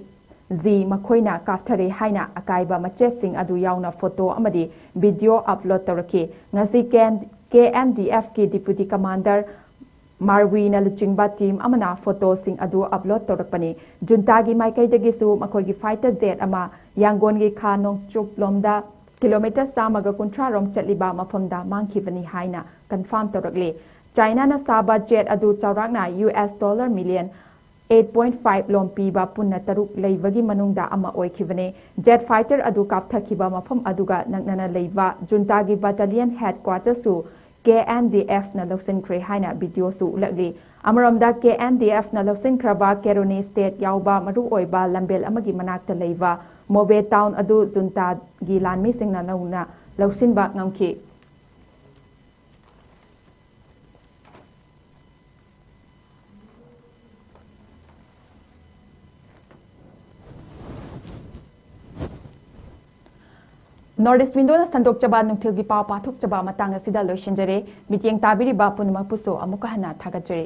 ꯖꯤ ꯃꯈꯣꯏꯅ ꯀꯥꯞꯊꯔꯦ ꯍꯥꯏꯅ ꯑꯀꯥꯏꯕ ꯃꯆꯦꯠꯁꯤꯡ ꯑꯗꯨ ꯌꯥꯎꯅ ꯐꯣꯇꯣ ꯑꯃꯗꯤ ꯚꯤꯗꯤꯑꯣ ꯑꯞꯂꯣꯗ ꯇꯧꯔꯛꯈꯤ꯫ ꯉꯁꯤ ꯀꯦ ꯑꯦꯟ ꯗꯤ ꯑꯦꯐꯀꯤ ꯗꯤꯄ꯭ꯌꯨꯇꯤ ꯀꯃꯥꯟꯗꯔ ꯃꯥꯔꯋꯤꯅ ꯂꯨꯆꯤꯡꯕ ꯇꯤꯝ ꯑꯃꯅ ꯐꯣꯇꯣꯁꯤꯡ ꯑꯗꯨ ꯑꯞꯂꯣꯗ ꯇꯧꯔꯛꯄꯅꯤ꯫ ꯖꯨꯟꯇꯥꯒꯤ ꯃꯥꯏꯀꯩꯗꯒꯤꯁꯨ ꯃꯈꯣꯏꯒꯤ ꯐꯥꯏꯇꯔ ꯖꯦꯠ ꯑꯃ ꯌꯥꯡꯒꯣꯟꯒꯤ ꯈꯥ ꯅꯣꯡꯆꯨꯞꯂꯣꯝꯗ ꯀꯤꯂꯣꯃꯤꯇꯔ ꯆꯥꯝꯃꯒ ꯀꯨꯟꯊ꯭ꯔꯥ ꯔꯣꯝ ꯆꯠꯂꯤꯕ ꯃꯐꯝꯗ ꯃꯥꯡꯈꯤꯕꯅꯤ ꯍꯥꯏꯅ ꯀꯟꯐꯥꯔꯝ ꯇꯧꯔꯛꯂꯤ꯫ ꯆꯥꯏꯅꯥꯅ ꯁꯥꯕ ꯖꯦꯠ ꯑꯗꯨ ꯆꯥꯎꯔꯥꯛꯅ U S dollar million eight point five ꯂꯣꯝ ꯄꯤꯕ ꯄꯨꯟꯅ ꯇꯔꯨꯛ ꯂꯩꯕꯒꯤ ꯃꯅꯨꯡꯗ ꯑꯃ ꯑꯣꯏꯈꯤꯕꯅꯤ꯫ ꯖꯦꯠ ꯐꯥꯏꯇꯔ ꯑꯗꯨ ꯀꯥꯞꯊꯈꯤꯕ ꯃꯐꯝ ꯑꯗꯨꯒ ꯅꯛꯅꯅ ꯂꯩꯕ ꯖꯨꯟꯇꯥꯒꯤ ꯕꯠꯇꯥꯂꯤꯌꯟ ꯍꯦꯗꯀ꯭ꯋꯥꯇꯔꯁꯨ ꯀꯦ ꯑꯦꯟ ꯗꯤ ꯑꯦꯐꯅ ꯂꯧꯁꯤꯟꯈ꯭ꯔꯦ ꯍꯥꯏꯅ ꯚꯤꯗꯤꯑꯣꯁꯨ ꯎꯠꯂꯛꯂꯤ꯫ ꯑꯃꯔꯣꯝꯗ, ꯀꯦ ꯑꯦꯟ ꯗꯤ ꯑꯦꯐꯅ ꯂꯧꯁꯤꯟꯈ꯭ꯔꯕ ꯀꯦꯔꯣꯅꯤ ꯁ꯭ꯇꯦꯠ ꯌꯥꯎꯕ ꯃꯔꯨꯑꯣꯏꯕ ꯂꯝꯕꯦꯜ ꯑꯃꯒꯤ ꯃꯅꯥꯛꯇ ꯂꯩꯕ ꯃꯣꯕꯦ ꯇꯥꯎꯟ ꯑꯗꯨ ꯖꯨꯟꯇꯥꯒꯤ ꯂꯥꯟꯃꯤꯁꯤꯡꯅ ꯅꯧꯅ ꯂꯧꯁꯤꯟꯕ ꯉꯝꯈꯤ꯫ North East Window ꯅ ꯁꯟꯗꯣꯛꯆꯕ ꯅꯨꯡꯊꯤꯜꯒꯤ ꯄꯥꯎ ꯄꯥꯊꯣꯛꯆꯕ ꯃꯇꯥꯡ ꯑꯁꯤꯗ ꯂꯣꯏꯁꯤꯟꯖꯔꯦ꯫ ꯃꯤꯠꯌꯦꯡ ꯇꯥꯕꯤꯔꯤꯕ ꯄꯨꯝꯅꯃꯛꯄꯨꯁꯨ ꯑꯃꯨꯛꯀ ꯍꯟꯅ ꯊꯥꯒꯠꯆꯔꯤ꯫